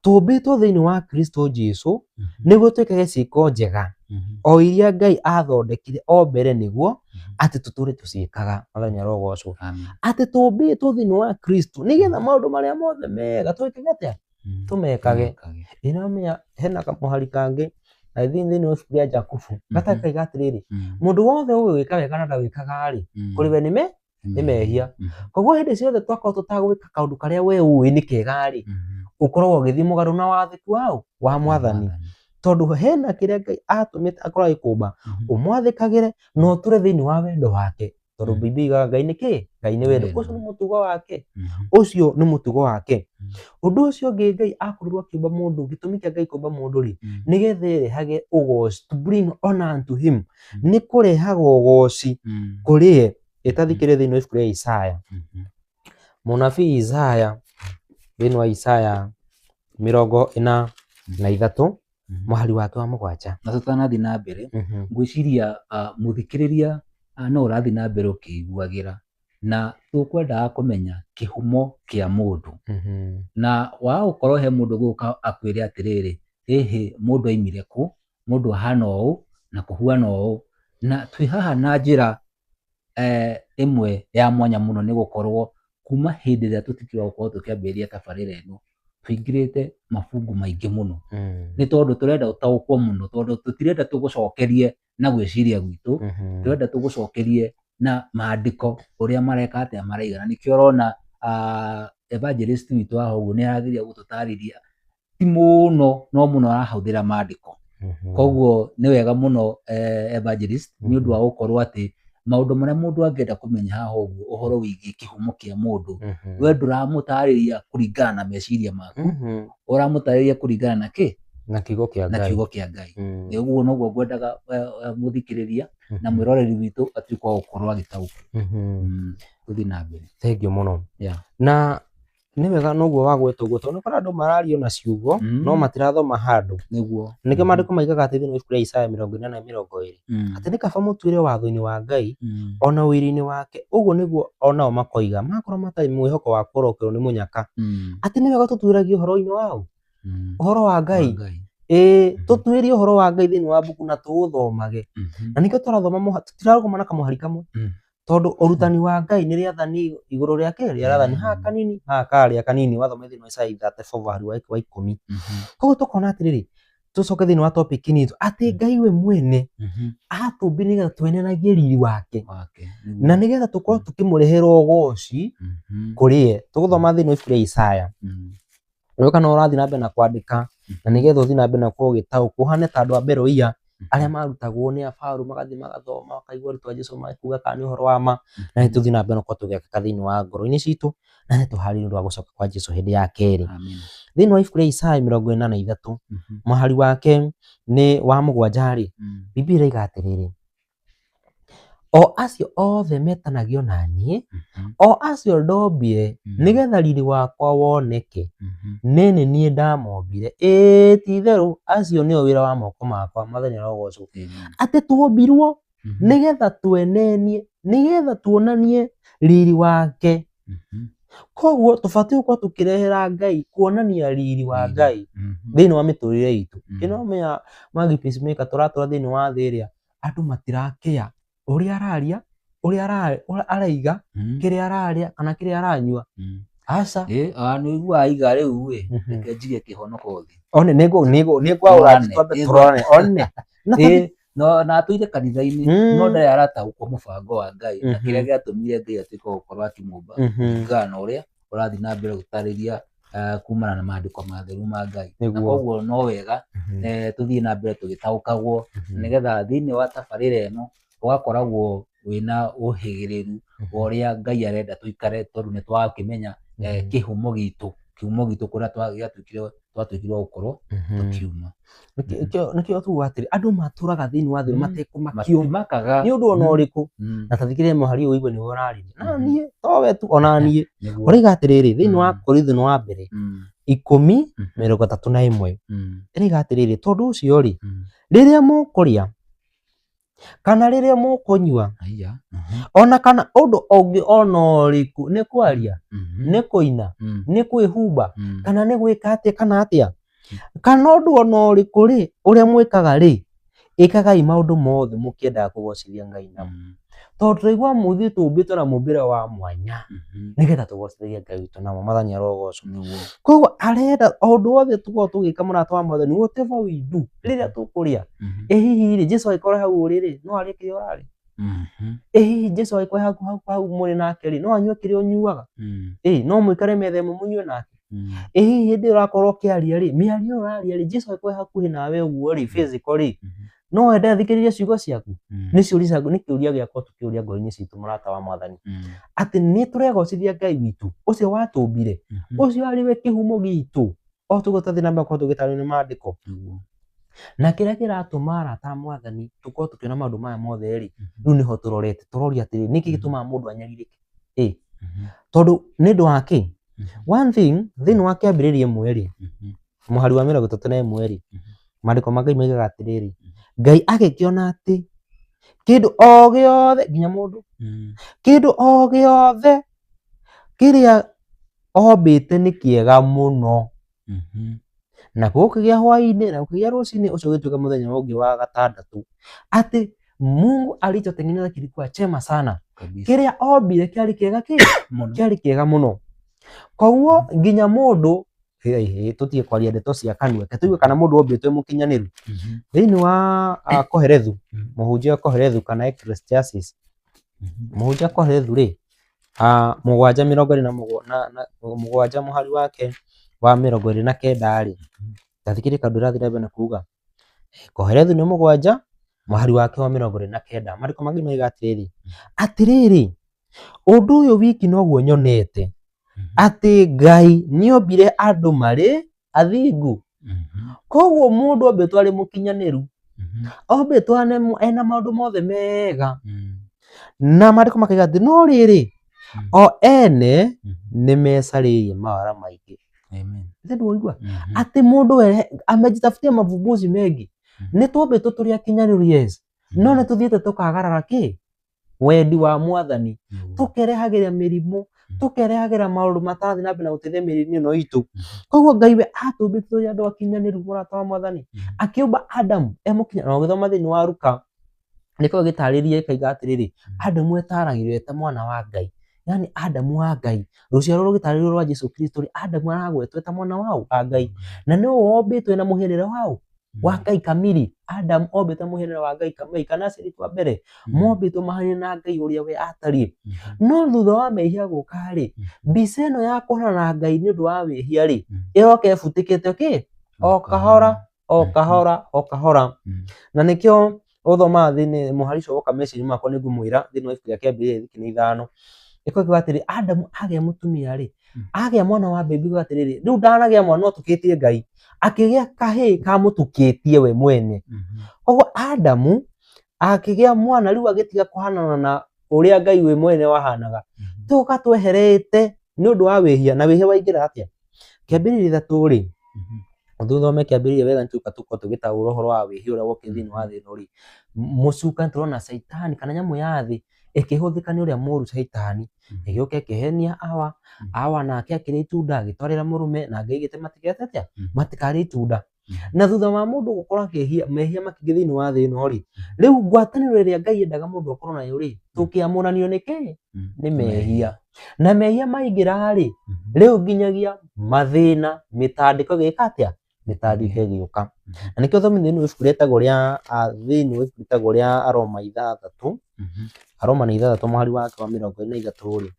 Speaker 2: tũmbĩtwo thĩinĩ wa Kristo Jesu nĩguo twĩkage ciĩko njega, o iria Ngai athondekire o mbere nĩguo atĩ tũtũre tũciĩkaga. Mwathani arogocwo. Atĩ tũmbĩtwo thĩinĩ wa Kristo nĩgetha maũndũ marĩa mothe mega twĩkage atĩa, tũmekage. Ĩramenya hena kamũhari kangĩ I think thĩinĩ wa ibuku rĩa Jakubu gatakaiga atĩrĩrĩ, mũndũ wothe ũĩ gwĩka wega na ndawĩkaga rĩ, kũrĩ we nĩ mehia. Koguo hĩndĩ ciothe twakorwo tũtagwĩka kaũndũ karĩa we ũĩ nĩ kega rĩ, ũkoragwo ũgĩthiĩ mũgarũ na wathĩki waũ wa Mwathani, tondũ hena kĩrĩa Ngai atũmĩte akorwo agĩkũmba ũmwathĩkagĩre na ũtũre thĩinĩ wa wendo wake. Tondũ
Speaker 1: Mm.
Speaker 2: Bibilia yugaga Ngai nĩ kĩ? Ngai nĩ wendo.
Speaker 1: Wendo.
Speaker 2: Ũcio nĩ mũtugo wake.
Speaker 1: Mhm.
Speaker 2: Ũcio nĩ mũtugo wake.
Speaker 1: Mm.
Speaker 2: Ũndũ ũcio ũngĩ Ngai akorirwo akĩũmba mũndũ, gĩtũmi kĩa Ngai kũmba mũndũ rĩ,
Speaker 1: Mm.
Speaker 2: nĩgetha ĩrehage ũgoci, to bring honor unto him,
Speaker 1: Mm.
Speaker 2: nĩ kũrehaga ũgoci
Speaker 1: Mm.
Speaker 2: kũrĩ ye. Ĩtathikĩrĩria thĩinĩ wa ibuku rĩa Isaya.
Speaker 1: Mhm.
Speaker 2: Mũnabii Isaya, thĩinĩ wa Isaya 43
Speaker 1: Mhm.
Speaker 2: mũhari wake wa 7.
Speaker 1: Na tũtanathiĩ na mbere, ngwĩciria mũthikĩrĩria no ũrathiĩ na mbere ũkĩiguagĩra, na tũkwendaga kũmenya kĩhumo kĩa mũndũ. Na waga gũkorwo he mũndũ gũka akwĩre atĩrĩrĩ, ĩhĩ mũndũ aimire kũ, mũndũ ahana ũũ na kũhuana ũũ. Na twĩ haha na njĩra ĩmwe ya mwanya mũno, nĩ gũkorwo kuma hĩndĩ ĩrĩa tũtuĩkire wa gũkorwo tũkĩambĩrĩria tabarĩra ĩno, tũingĩrĩte mabungu maingĩ mũno. Nĩ tondũ tũrenda ũtaũkwo mũno, tondũ tũtirenda tũgũcokerie na gwĩciria gwitũ, tũrenda tũgũcokerie na maandĩko ũrĩa mareka atĩa maraigana. Nĩkĩo ũrona evangelist witũ haha ũguo nĩ arageria gũtũtarĩria, ti mũno no mũno arahũthĩra maandĩko. Koguo nĩ wega mũno evangelist, nĩ ũndũ wa gũkorwo atĩ maũndũ marĩa mũndũ angĩenda kũmenya haha ũguo ũhoro wĩgiĩ kĩhumo kĩa mũndũ, we ndũramũtarĩria kũringana na meciria maku, ũramũtarĩria kũringana na kĩ?
Speaker 2: Na kiugo kĩa
Speaker 1: Na
Speaker 2: Ngai.
Speaker 1: kiugo kĩa Ngai. Ũguo noguo ngwendaga mũthikĩrĩria na mwĩroreri witũ atuĩke wa gũkorwo agĩtaũkwo. Tũthiĩ na mbere.
Speaker 2: Thank you mũno.
Speaker 1: Yeah.
Speaker 2: Na nĩ wega noguo wagweta ũguo, tondũ nĩ ũkoraga andũ marario na ciugo no matirathoma handũ.
Speaker 1: Nĩguo.
Speaker 2: Nĩkĩo maandĩko maigaga atĩ thĩinĩ wa ibuku rĩa Isaya 40:20 atĩ nĩ kaba mũtuĩre watho-inĩ wa Ngai ona ũira-inĩ wake, ũguo nĩguo onao makoiga makorwo matarĩ mwĩhoko wa kũrokerwo nĩ mũnyaka. Atĩ nĩ wega tũtuĩragie ũhoro-inĩ wao, ũhoro wa Ngai. Ĩĩ, tũtuĩrie ũhoro wa Ngai thĩinĩ wa mbuku na tũũthomage. Na nĩkĩo tũrathoma, tũtirarũgama na kamũhari kamwe. Tondũ ũrutani wa Ngai nĩ rĩathani igũrũ rĩake, rĩathani haha kanini, haha karĩa kanini, wathoma thĩinĩ wa Isaya 34 mũhari wa 10. Koguo tũkona atĩrĩrĩ, tũcoke thĩinĩ wa topic itũ, atĩ Ngai we mwene atũmbire nĩgetha twenenagie riri wake, na nĩgetha tũkorwo tũkĩmũrehera ũgoci kũrĩ ye. Tũgũthoma thĩinĩ wa ibuku rĩa Isaya. Ũyũ kana ũrathiĩ na mbere na kwandĩka, na nĩgetha ũthiĩ na mbere na gũkorwo ũgĩtaũkwo, ũhane ta andũ a Beroia arĩa marutagwo nĩ abaru magathiĩ magathoma makaigua arutwo a Jesũ makiuga kana nĩ ũhoro wa ma, na nĩ tũthiĩ na mbere na gũkorwo tũgĩakĩka thĩinĩ wa ngoro-inĩ citũ, na nĩ tũharĩrĩrie nĩ ũndũ wa gũcoka kwa Jesũ hĩndĩ ya kerĩ. Thĩinĩ wa ibuku rĩa Isaya 43 mũhari wake nĩ wa 7 rĩ, Bibilia ĩroiga atĩrĩrĩ, o acio othe metanagio na niĩ, o acio ndombire nĩgetha riri wakwa woneke, nĩ nĩ niĩ ndamombire, ĩĩ ti itherũ acio nĩo wĩra wa moko makwa, Mwathani arogocwo. Atĩ tuombirwo nĩgetha twenenie, nĩgetha tuonanie riri wake. Koguo tũbatiĩ gũkorwo tũkĩrehera Ngai, kuonania riri wa Ngai thĩinĩ wa mĩtũrĩre itũ. Ĩno menya Mwangi Peacemaker tũratũra thĩinĩ wa thĩ ĩrĩa andũ matirakĩa ũrĩa araria, ũrĩa araiga, kĩrĩa ararĩa kana kĩrĩa aranyua. Aca.
Speaker 1: Nĩ ũiguaga aiga rĩu ĩ, reke njige kĩhonoko thĩ.
Speaker 2: One nĩngwaũra twambe tũrorane. One.
Speaker 1: Na atũire kanitha-inĩ, no ndarĩ arataũkwo mũbango wa Ngai na kĩrĩa gĩatũmire Ngai atuĩke wa gũkorwo akĩmũmba kũringana na ũrĩa ũrathiĩ na mbere gũtarĩria kumana na maandĩko matheru ma Ngai. Na koguo no wega tũthiĩ na mbere tũgĩtaũkagwo, nĩgetha thĩinĩ wa tabarĩra ĩno ũgakoragwo wĩna ũhĩgĩrĩru wa ũrĩa Ngai arenda tũikare, tondũ nĩ twakĩmenya kĩhumo gitũ, kĩhumo gitũ kũrĩa twatuĩkire wa gũkorwo tũkiuma.
Speaker 2: Nĩkĩo tugaga atĩrĩ, andũ matũraga thĩinĩ wa thĩ matekũmakio
Speaker 1: Matimakaga
Speaker 2: nĩ ũndũ ona ũrĩkũ. Na tathikĩrĩria mũhari ũyũ ũigue nĩguo ũrarĩria. Na niĩ towe tu, ona niĩ. Ũroiga atĩrĩrĩ, thĩinĩ wa Korintho wa mbere 10:31, ĩroiga atĩrĩrĩ, tondũ ũcio rĩ, rĩrĩa mũkũrĩa kana rĩrĩa mũkũnyua, ona kana ũndũ ũngĩ ona ũrĩkũ, nĩ kwaria, nĩ kũina, nĩ kwĩhumba, kana nĩ gwĩka atĩa kana atĩa, kana ũndũ ona ũrĩkũ rĩ, ũrĩa mwĩkaga rĩ, ĩkagai maũndũ mothe mũkĩendaga kũgocithia Ngai namo. Tondũ tũraigua mũthiĩ tũmbĩtwo na mũmbĩre wa mwanya, nĩgetha tũgocithagie Ngai witũ namo. Mwathani arogocwo. Koguo arenda o ũndũ wothe tũkorwo tũgĩka, mũrata wa Mwathani, whatever we do, rĩrĩa tũkũrĩa, ĩ hihi rĩ, Jesũ angĩkorwo hau ũrĩ rĩ, no arĩe kĩrĩa ũrarĩa? Ĩ hihi Jesũ angĩkorwo hau hau mũrĩ nake rĩ, no anyue kĩrĩa ũnyuaga? Ĩ no mũikare metha ĩmwe mũnyue nake? Ĩ hihi hĩndĩ ĩyo ũrakorwo ũkĩaria rĩ, mĩario ĩyo ũraria rĩ, Jesũ angĩkorwo hakuhĩ nawe ũguo rĩ, physical rĩ, No wende athikĩrĩrie ciugo ciaku? Nĩ ciũria ciaku, nĩ kĩũria gĩakwa tũkĩũria ngoro-inĩ citũ mũrata wa mwathani. Atĩ nĩ tũregocithia Ngai witũ ũcio watũmbire, ũcio arĩ we kĩhumo gitũ, o tũguo twathiĩ na mbere gũkorwo tũgĩtarĩrio nĩ maandĩko. Na kĩrĩa kĩratũma arata a mwathani tũkorwo tũkĩona maũndũ maya mothe rĩ, rĩu nĩho tũrorete, tũroria atĩrĩrĩ, nĩkĩ gĩtũmaga mũndũ anyarirĩke? Tondũ nĩ ũndũ wa kĩ? One thing, thĩinĩ wa kĩambĩrĩria ĩmwe rĩ, mũhari wa 31 rĩ, maandĩko ma Ngai moigaga atĩrĩrĩ, Ngai agĩkĩona atĩ kĩndũ o gĩothe, nginya mũndũ, kĩndũ o gĩothe kĩrĩa ombĩte nĩ kĩega mũno. Na gũkĩgĩa hwaĩ-inĩ na gũkĩgĩa rũcinĩ, ũcio ũgĩtuĩka mũthenya ũngĩ wa gatandatũ. Atĩ Mungu alichotengeneza kilikuwa chema sana. Kĩrĩa ombire kĩarĩ kĩega kĩ? Kĩarĩ kĩega mũno. Koguo nginya mũndũ, tũtige kwaria ndeto cia kanua, reke tũigue kana mũndũ ombĩtwo e mũkinyanĩru. Thĩinĩ wa Kohelethu, mũhunjia Kohelethu kana Ecclesiastes, mũhunjia Kohelethu rĩ, mũgwanja mĩrongo ĩrĩ na mũgwanja mũhari wake wa 29 rĩ, ta thikĩrĩria kaũndũ ĩrathiĩ na mbere na kuga. Kohelethu nĩ mũgwanja mũhari wake wa 29, maandĩko mangĩ moigaga atĩrĩrĩ, atĩrĩrĩ, ũndũ ũyũ wiki noguo nyonete, atĩ Ngai nĩombire andũ marĩ athingu. Koguo mũndũ ombĩtwo arĩ mũkinyanĩru, ombĩtwo ena maũndũ mothe mega. Na maandĩko makaiga atĩ no rĩrĩ, o ene nĩmecarĩirie mawara maingĩ. Nĩ ndũigua? Atĩ mũndũ we amejitafutia mavumbuzi mengi. Nĩ twombĩtwo tũrĩ akinyanĩru, yes, no nĩ tũthiĩte tũkagarara kĩ? Wendi wa mwathani. Tũkerehagĩra mĩrimũ, tũkerehagĩra maũndũ matarathiĩ na mbere na gũteithia mĩrĩ-inĩ ĩno itũ. Koguo Ngai we atũmbĩte tũrĩ andũ akinyanĩru, mũrata wa mwathani. Akĩũmba Adamu e mũkinyanĩru. Na ũgĩthoma thĩinĩ wa Luka, nĩkoragwo ĩgĩtarĩria ĩkaiga atĩrĩrĩ, Adamu etaragĩrio eta mwana wa Ngai. Yani Adamu wa Ngai, rũciaro rũgĩtarĩrio rwa Jesu Kristo rĩ, Adamu aragwetwo eta mwana wa Ngai. Na nĩwe wombĩtwo na mũhianĩre waũ? Wa Ngai kamiri. Adamu ombĩtwo mũhianĩre wa Ngai kamiri, kana aciari aitũ a mbere mombĩtwo mahanaine na Ngai ũrĩa we atariĩ. No thutha wa mehia gũka rĩ, mbica ĩno ya kũhanana na Ngai nĩ ũndũ wa wĩhia rĩ, ĩroka ĩbutĩkĩte kĩ? O kahora, o kahora, o kahora. Na nĩkĩo ũthomaga thĩinĩ mũhari ũcio woka meciria makwa nĩ ngũmwĩra thĩinĩ wa ibuku rĩa kĩambĩrĩria gĩkĩ nĩ 5. Ĩkoiga atĩrĩ, Adamu agĩa mũtumia rĩ, agĩa mwana wa mbere, ĩkoiga atĩrĩrĩ, rĩu ndanagĩa mwana no tũkĩtie Ngai, akĩgĩa kahĩĩ kamũtukĩtie we mwene. Koguo Adamu akĩgĩa mwana rĩu agĩtiga kũhanana na ũrĩa Ngai we mwene wahanaga. Tũgoka tweherete nĩ ũndũ wa wĩhia, na wĩhia waingĩra atĩa? Kĩambĩrĩria 3 rĩ, thome kĩambĩrĩria wega nĩtũgũka tũkorwo tũgĩtaũra ũhoro wa wĩhia ũrĩa wokire thĩinĩ wa thĩ ĩno rĩ. Mũcukani tũrona Caitani kana nyamũ ya thĩ ĩkĩhũthĩka nĩ ũrĩa mũũru Caitani, ĩgĩũka ĩkĩhenia Hawa, Hawa nake akĩrĩa itunda agĩtwarĩra mũrũme, na Ngai aigĩte matigeke atĩa? Matikarĩe itunda. Na thutha wa mũndũ gũkorwo akĩhia mehia makĩingĩ thĩinĩ wa thĩ ĩno rĩ, rĩu ngwatanĩro ĩrĩa Ngai endaga mũndũ akorwo nayo rĩ, tũkĩamũranio nĩ kĩ? Nĩ mehia. Na mehia maingĩra rĩ, rĩu nginyagia mathĩna, mĩtandĩko ĩgĩka atĩa? Mĩtandĩko ĩgĩũka. Na nĩkĩo thomithia thĩinĩ wa ibuku rĩtagwo rĩa thĩinĩ wa ibuku rĩtagwo rĩa Aroma 6, Aroma nĩ 6 mũhari wake wa 43 rĩ,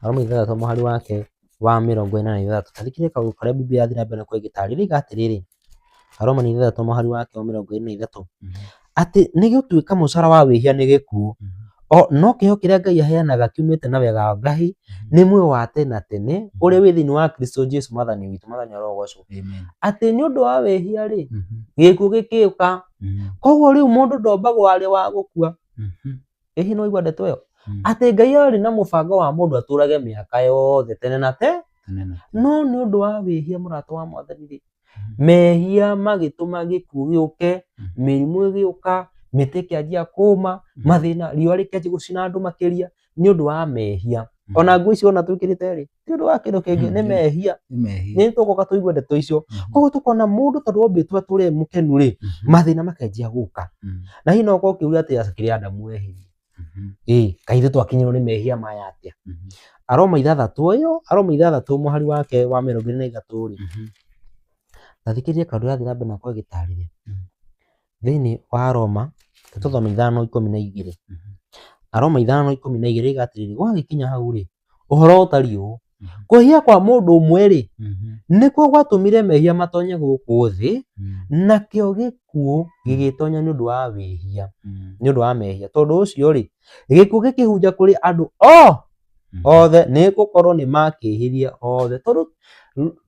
Speaker 2: Aroma 6 mũhari wake wa 43. Ta thikĩrĩria kaũndũ karĩa Bibilia ĩrathiĩ na mbere na gũgĩtarĩria ĩga atĩrĩrĩ, Aroma nĩ 6 mũhari wake wa 43, atĩ nĩ gũtuĩka mũcara wa wĩhia nĩ gĩkuũ, o no kĩheo kĩrĩa Ngai aheanaga kiumĩte na wega wa Ngai nĩ muoyo wa tene na tene ũrĩa wĩ thĩinĩ wa Kristo Jesu mwathani witũ. Mwathani arogocwo. Atĩ nĩ ũndũ wa wĩhia rĩ, gĩkuũ gĩkĩũka. Koguo rĩu mũndũ ndombagwo arĩ wa gũkua. Ĩhi no igua ndeto ĩyo? Atĩ Ngai arĩ na mũbango wa mũndũ atũrage mĩaka yothe tene na tene. No nĩ ũndũ wa wĩhia mũrata wa mwathani rĩ, mehia magĩtũma gĩkuũ gĩũke, mĩrimũ ĩgĩũka, mĩtĩ ĩkĩanjia kũma, mathĩna, riũa rĩkĩanjia gũcina andũ makĩria nĩ ũndũ wa mehia. Ona nguo icio ona twĩkĩrĩte rĩ, ti ũndũ wa kĩndũ kĩngĩ, nĩ mehia. Nĩ tũgũka tũigue ndeto icio. Koguo tũkona mũndũ tondũ ombĩtwo atũre mũkenu rĩ, mathĩna makanjia gũka. Na hihi no ũkorwo ũkĩũria atĩ kĩrĩa Adamu ehirie. Kaĩ ithuĩ twakinyĩrwo nĩ mehia maya atĩa? Aroma 6 ĩyo, Aroma 6 mũhari wake wa 23 rĩ, ta thikĩrĩria kaũndũ ĩrathiĩ na mbere na gũgĩtarĩria. Thĩinĩ wa Aroma, tũthome 5:12. Aroma 5:12 ĩga atĩrĩrĩ, gwagĩkinya hau rĩ, ũhoro ũtariĩ ũũ, Kwĩhia kwa mũndũ ũmwe rĩ, nĩkuo gwatũmire mehia matonye gũkũ thĩ, nakĩo gĩkuũ gĩgĩtonya nĩ ũndũ wa wĩhia, nĩ ũndũ wa mehia. Tondũ ũcio rĩ, gĩkuũ gĩkĩhunja kũrĩ andũ othe, nĩ gũkorwo nĩ makĩhirie othe. Tondũ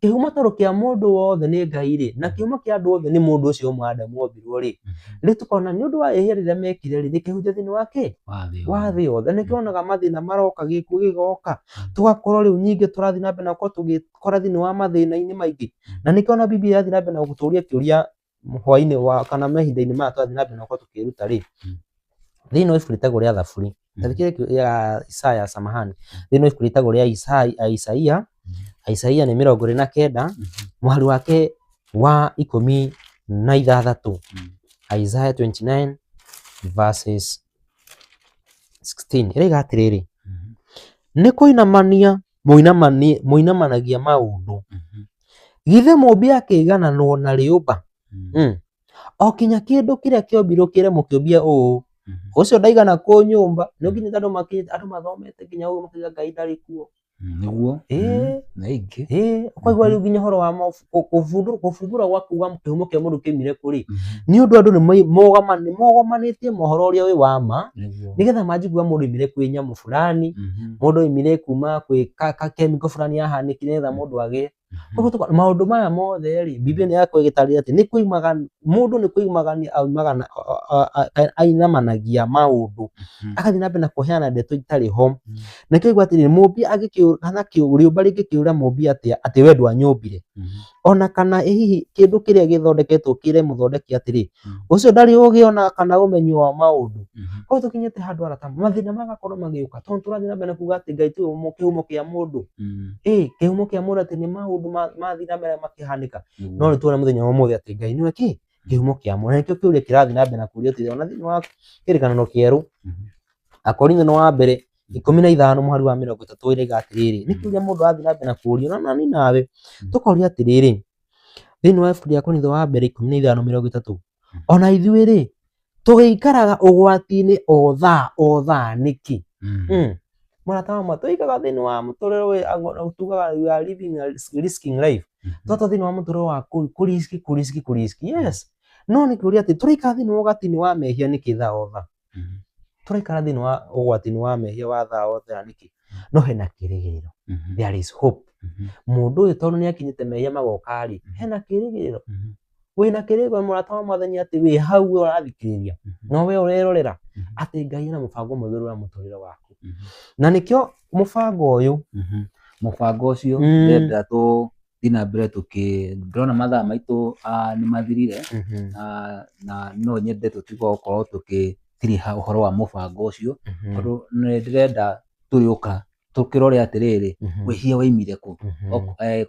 Speaker 2: kĩhumo tondũ kĩa mũndũ wothe nĩ Ngai rĩ, na kĩhumo kĩa andũ othe nĩ mũndũ ũcio ũmwe Adamu ombirwo rĩ, rĩu tũkona nĩ ũndũ wa ihia rĩrĩa mekire rĩ, rĩkĩhunja thĩinĩ wa kĩ? Wa thĩ yothe. Nĩkĩo wonaga mathĩna maroka, gĩkuũ gĩgoka, tũgakorwo rĩu nyingĩ tũrathiĩ na mbere na gũkorwo tũgĩkora thĩinĩ wa mathĩna-inĩ maingĩ. Na nĩkĩo ona Bibilia ĩrathiĩ na mbere na gũtũria kĩũria hwaĩ-inĩ wa kana mahinda-inĩ maya tũrathiĩ na mbere na gũkorwo tũkĩruta rĩ, thĩinĩ wa ibuku rĩtagwo rĩa Thaburi, ya Isaya, samahani, thĩinĩ wa ibuku rĩtagwo rĩa Isaia, Isaia nĩ 29 mũhari wake wa 16, Isaiah 29 verses 16 ĩroiga atĩrĩrĩ, nĩ kũinamania mũinamanagia maũndũ, githĩ mũũmbi akĩigananwo na rĩũmba? O kinya kĩndũ kĩrĩa kĩombirwo kĩre mũkĩũmbia ũũ, ũcio ndaigana kũnyũmba. Nĩ nginya andũ andũ mathomete nginya ũguo makauga Ngai ndarĩ kuo.
Speaker 1: Nĩguo. Na ingĩ.
Speaker 2: Ũkaigua rĩu nginya ũhoro wa kũbumbũra gwa kuga kĩhumo kĩa mũndũ kĩoimire kũ rĩ, nĩ ũndũ andũ nĩ mogomanĩtie mohoro ũrĩa wĩ wa ma, nĩgetha manjie kuga mũndũ oimire kwĩ nyamũ fulani, mũndũ oimire kuma kwĩ chemical fulani yahanĩkire nĩgetha mũndũ agĩe. Koguo maũndũ maya mothe rĩ, Biblia nĩ yakorwo ĩgĩtarĩria atĩ nĩ kũimaga mũndũ nĩ kũimagania aumaga ainamanagia maũndũ, agathiĩ na mbere na kũheana ndeto itarĩ ho. Nĩkĩo ũigua atĩrĩrĩ, mũũmbi kana rĩũmba rĩngĩkĩũra mũũmbi atĩa atĩ we ndwanyũmbire, ona kana hihi kĩndũ kĩrĩa gĩthondeketwo kĩre mũthondeki atĩrĩ, ũcio ndarĩ ũgĩ ona kana ũmenyo wa maũndũ. Koguo tũkinyĩte handũ arata mathĩna magakorwo magĩũka tondũ tũrathiĩ na mbere na kuga atĩ Ngai tiwe kĩhumo kĩa mũndũ. Kĩhumo kĩa mũndũ atĩ nĩ maũndũ mathiĩ na mbere makĩhanĩka. No nĩ tuona mũthenya wa ũmũthĩ atĩ Ngai nĩwe kĩ? Kĩhumo kĩa mũndũ. Na nĩkĩo kĩũria kĩrathiĩ na mbere na kũũrio atĩrĩ, ona thĩinĩ wa kĩrĩkanĩro kĩerũ, Akorintho wa mbere 15 mũhari wa 30 ĩroiga atĩrĩrĩ, nĩ kĩũria mũndũ arathiĩ na mbere na kũũrio, na nani nawe tũkoria atĩrĩrĩ, thĩinĩ wa ibuku rĩa Akorintho wa mbere 15:30, ona ithuĩ rĩ, tũgĩikaraga ũgwati-inĩ o thaa o thaa nĩkĩ? Mũrata wa ma, tũikaraga thĩinĩ wa mũtũrĩre tugaga we are living a risking life. Tũgatũra thĩinĩ wa mũtũrĩre wa kũriski, kũriski, kũriski. Yes. No nĩ kĩũria atĩ tũraikara thĩinĩ wa ũgwati-inĩ wa mehia nĩkĩ thaa o thaa? Tũraikara thĩinĩ wa ũgwati-inĩ wa mehia wa thaa o thaa nĩkĩ? No hena kĩrĩgĩrĩro. There is hope. Mũndũ ũyũ tondũ nĩ akinyĩte mehia magoka rĩ, hena kĩrĩgĩrĩro. Wĩna kĩrĩgĩrĩro mũrata wa Mwathani atĩ wĩ hau we ũrathikĩrĩria, no we ũrerorera atĩ Ngai ena mũbango mwagĩrĩru wa mũtũrĩre waku. Na nĩkĩo mũbango ũyũ.
Speaker 1: Mũbango ũcio ndĩrenda tũthiĩ na mbere ndĩrona mathaa maitũ nĩ mathirire, na no nyende tũtuĩke wa gũkorwo tũgĩtiriha ũhoro wa mũbango ũcio, tondũ nĩ ndĩrenda tũrĩũka tũkĩrore atĩrĩrĩ, wĩhia waimire kũ?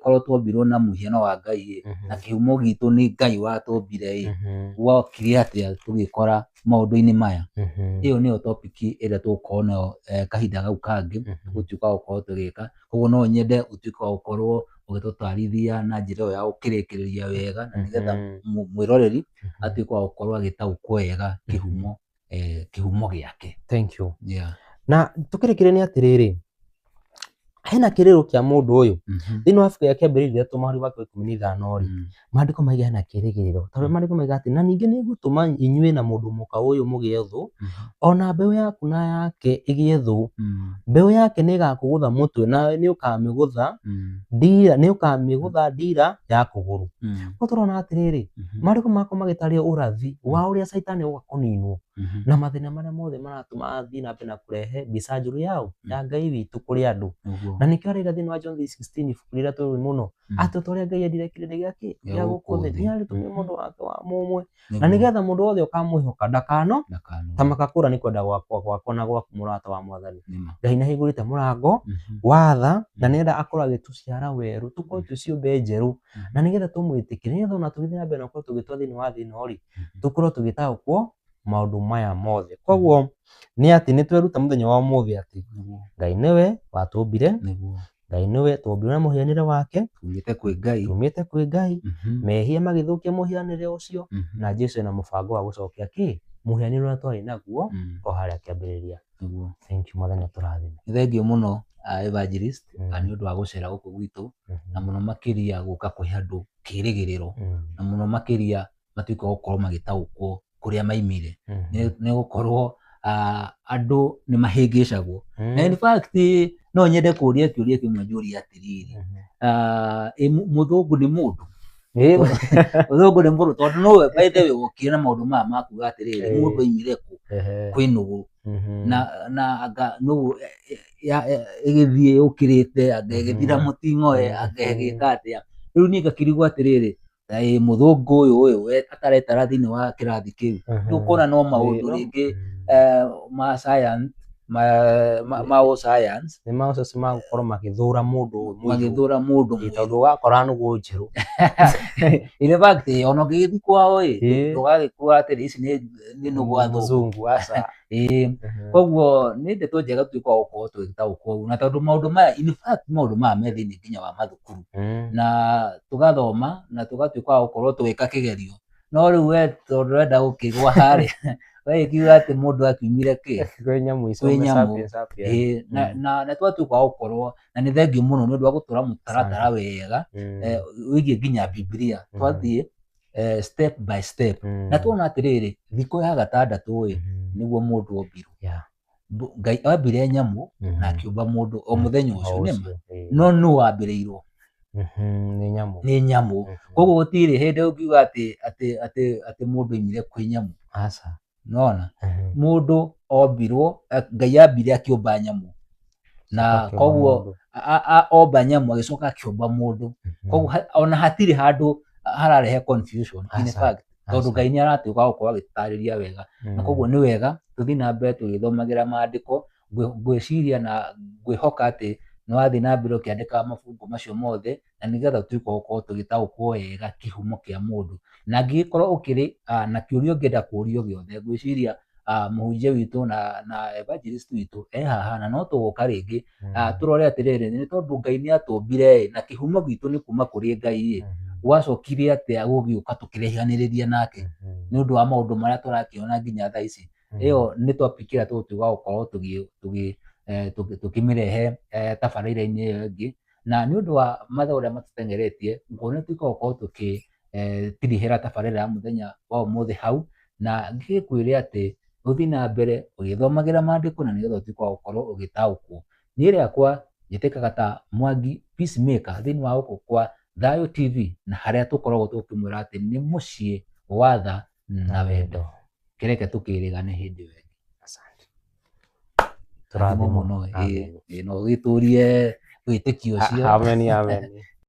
Speaker 1: Korwo twombirwo na mũhiano wa Ngai ĩ, na kĩhumo gitũ nĩ Ngai watũmbire ĩ, gwokire atĩa tũgĩkora maũndũ-inĩ maya? Ĩyo nĩyo topic ĩrĩa tũgũkorwo nayo kahinda kau kangĩ, tũgũtuĩka wa gũkorwo tũgĩka. Koguo no nyende ũtuĩke wa gũkorwo ũgĩtũtarithia na njĩra ĩyo ya gũkĩrĩkĩrĩria wega, na nĩgetha mwĩroreri atuĩke wa gũkorwo agĩtaũkwo wega kĩhumo gĩake.
Speaker 2: Thank you. Na tũkĩrĩkĩrĩria nĩ atĩrĩrĩ, hena kĩrĩro kĩa mũndũ ũyũ thĩinĩ wa ibuku rĩa kĩambĩrĩria ithatũ mũhari wake wa 15 rĩ, maandĩko maiga hena kĩrĩgĩrĩro. Tondũ maandĩko maiga atĩ na ningĩ nĩ ngũtũma inyuĩ na mũndũ mũka ũyũ mũgĩe thũ, ona mbeũ yaku na yake ĩgĩe thũ. Mbeũ yake nĩ ĩgakũgũtha mũtwe nawe nĩ ũkamĩgũtha ndira, nĩ ũkamĩgũtha ndira ya kũgũrũ. Koguo tũrona atĩrĩrĩ, maandĩko makwa magĩtarĩria ũrathi wa ũrĩa Caitani oka kũninwo na mathĩna marĩa mothe maratũma athiĩ na mbere na kũrehe mbica njũru yao ya Ngai witũ kũrĩ andũ. Na nĩkĩo araiga thĩinĩ wa John 3:16 ibuku rĩrĩa tũĩ mũno, atĩ ta ũrĩa Ngai endire kĩrĩndĩ gĩake gĩa gũkũ thĩ, nĩ arĩtũmire mũndũ wake wa mũmwe, na nĩgetha mũndũ wothe ũkamwĩhoka ndakano ta makakũra nĩ kwenda gwakwa gwakwa na gwaku mũrata wa Mwathani. Ngai nĩ ahingũrĩte mũrango wa tha na nĩenda akorwo agĩtũciara werũ, tũkorwo twĩ ciũmbe njerũ, na nĩgetha tũmwĩtĩkĩre, nĩgetha ona tũgĩthiĩ na mbere na gũkorwo tũgĩtwa thĩinĩ wa thĩ ĩno rĩ, tũkorwo tũgĩtaũkwo maũndũ maya mothe. Koguo nĩ atĩ nĩ tweruta mũthenya wa ũmũthĩ atĩ Ngai nĩwe watũmbire, Ngai nĩwe twombirwo na mũhianĩre wake,
Speaker 1: tumĩte kwĩ Ngai,
Speaker 2: tumĩte kwĩ Ngai, mehia magĩthũkia mũhianĩre ũcio, na Jesu ena mũbango wa gũcokia kĩ mũhianĩre ũrĩa twarĩ naguo o harĩa kĩambĩrĩria. Thank you Mwathani atũrathime.
Speaker 1: Thank you mũno, evangelist. Nĩ ũndũ wa gũcera gũkũ gwitũ na mũno makĩria gũka kũhe andũ kĩrĩgĩrĩro na mũno makĩria matuĩke a gũkorwo magĩtaũkwo kũrĩa maimire. Nĩ gũkorwo andũ nĩ mahĩngĩcagwo. Na in fact no nyende kũria kĩũria kĩmwe njũrie atĩrĩrĩ, ĩ mũthũngũ nĩ mũndũ? Mũthũngũ nĩ mũndũ tondũ nowe by the way wokire na maũndũ maya ma kuga atĩrĩrĩ, mũndũ aimire kũ? Kwĩ nũgũ. Na anga nũgũ ĩgĩthiĩ yũkĩrĩte, anga ĩgĩthira mũting'oe, anga ĩgĩka atĩa. Rĩu niĩ ngakĩrigwo atĩrĩrĩ, ĩ mũthũngũ ũyũ ũyũ we ataretara thĩinĩ wa kĩrathi kĩu. Rĩu ũkona no maũndũ rĩngĩ ma science, ma science.
Speaker 2: Nĩ maũceci ma gũkorwo magĩthũra mũndũ mũirũ.
Speaker 1: Magĩthũra mũndũ mũirũ.
Speaker 2: Tondũ ũgakora nũgũ njerũ.
Speaker 1: In fact, ona ũngĩgĩthiĩ kwao ĩ, ndũgagĩkua atĩrĩ ici nĩ nũgũ athũngũ.
Speaker 2: Mũzungu, aca.
Speaker 1: Koguo nĩ ndeto njega tuĩke wa gũkorwo tũgĩtaũkwo ũguo, na tondũ maũndũ maya, in fact maũndũ maya me thĩinĩ nginya wa mathukuru. Na tũgathoma na tũgatuĩka wa gũkorwo tũgĩka kĩgerio. No rĩu we tondũ ũrenda gũkĩgwa harĩa, we gĩkiuga atĩ mũndũ akiumire kĩ?
Speaker 2: Kwĩ nyamũ icio,
Speaker 1: Kwĩ nyamũ.
Speaker 2: sapiens, sapiens.
Speaker 1: Na nĩ twatuĩka wa gũkorwo, na nĩ thengiũ mũno nĩ ũndũ wa gũtũra mũtaratara wega, wĩgiĩ nginya Bibilia. Twathiĩ step by step. Na tuona atĩrĩrĩ, thikũ ya gatandatũ ĩ, nĩguo mũndũ ombirwo. Ngai ambire nyamũ na akĩũmba mũndũ o mũthenya ũcio, nĩ ma. No nũ wambĩrĩirwo?
Speaker 2: Nĩ nyamũ.
Speaker 1: Nĩ nyamũ. Koguo gũtirĩ hĩndĩ ũngiuga atĩ mũndũ aimire kwĩ nyamũ.
Speaker 2: Aca.
Speaker 1: Nĩwona? Mũndũ ombirwo, Ngai ambire akĩũmba nyamũ. Na koguo omba nyamũ agĩcoka akĩũmba mũndũ. Koguo ona hatirĩ handũ hararehe confusion in fact, tondũ Ngai nĩ aratuĩka wa gũkorwo agĩtarĩria wega. Na koguo nĩ wega tũthiĩ na mbere tũgĩthomagĩra maandĩko, ngwĩciria na ngwĩhoka atĩ nĩ wathiĩ na mbere ũkĩandĩkaga mabungo macio mothe, na nĩgetha tũtuĩke wa gũkorwo tũgĩtaũkwo wega kĩhumo kĩa mũndũ. Na angĩgĩkorwo ũkĩrĩ na kĩũria ũngĩenda kũũrio gĩothe, ngwĩciria mũhunjia witũ na evangelist witũ e haha, na no tũgũka rĩngĩ, tũrore atĩrĩrĩ, nĩ tondũ Ngai nĩ atũmbire ĩ, na kĩhumo gitũ nĩ kuma kũrĩ Ngai ĩ, gwacokire atĩa gũgĩũka tũkĩrehanĩrĩria nake nĩ ũndũ wa maũndũ marĩa tũrakĩona nginya thaa ici. Ĩyo nĩ topic ĩrĩa tũgũtuĩka gũkorwo tũkĩmĩrehe tabarĩra-inĩ ĩyo ĩngĩ. Na nĩ ũndũ wa mathaa ũrĩa matũteng'eretie, nguona tuĩke gũkorwo tũkĩtirihĩra tabarĩra ya mũthenya wa ũmũthĩ hau, na ngĩkwĩre atĩ ũthiĩ na mbere ũgĩthomagĩra maandĩko na nĩgetha ũtuĩke wa gũkorwo ũgĩtaũkwo. Niĩ rĩakwa njĩtĩkaga ta Mwangi Peacemaker thĩinĩ wa gũkũ kwa Thayũ TV, na harĩa tũkoragwo tũkĩmwĩra atĩ nĩ mũciĩ wa tha na wendo. Kĩreke tũkĩrĩgane hĩndĩ ĩyo ĩngĩ.
Speaker 2: Asante.
Speaker 1: Tũrathimwo mũno, na ũgĩtũrie wĩtĩkio ũcio.
Speaker 2: Amen, amen.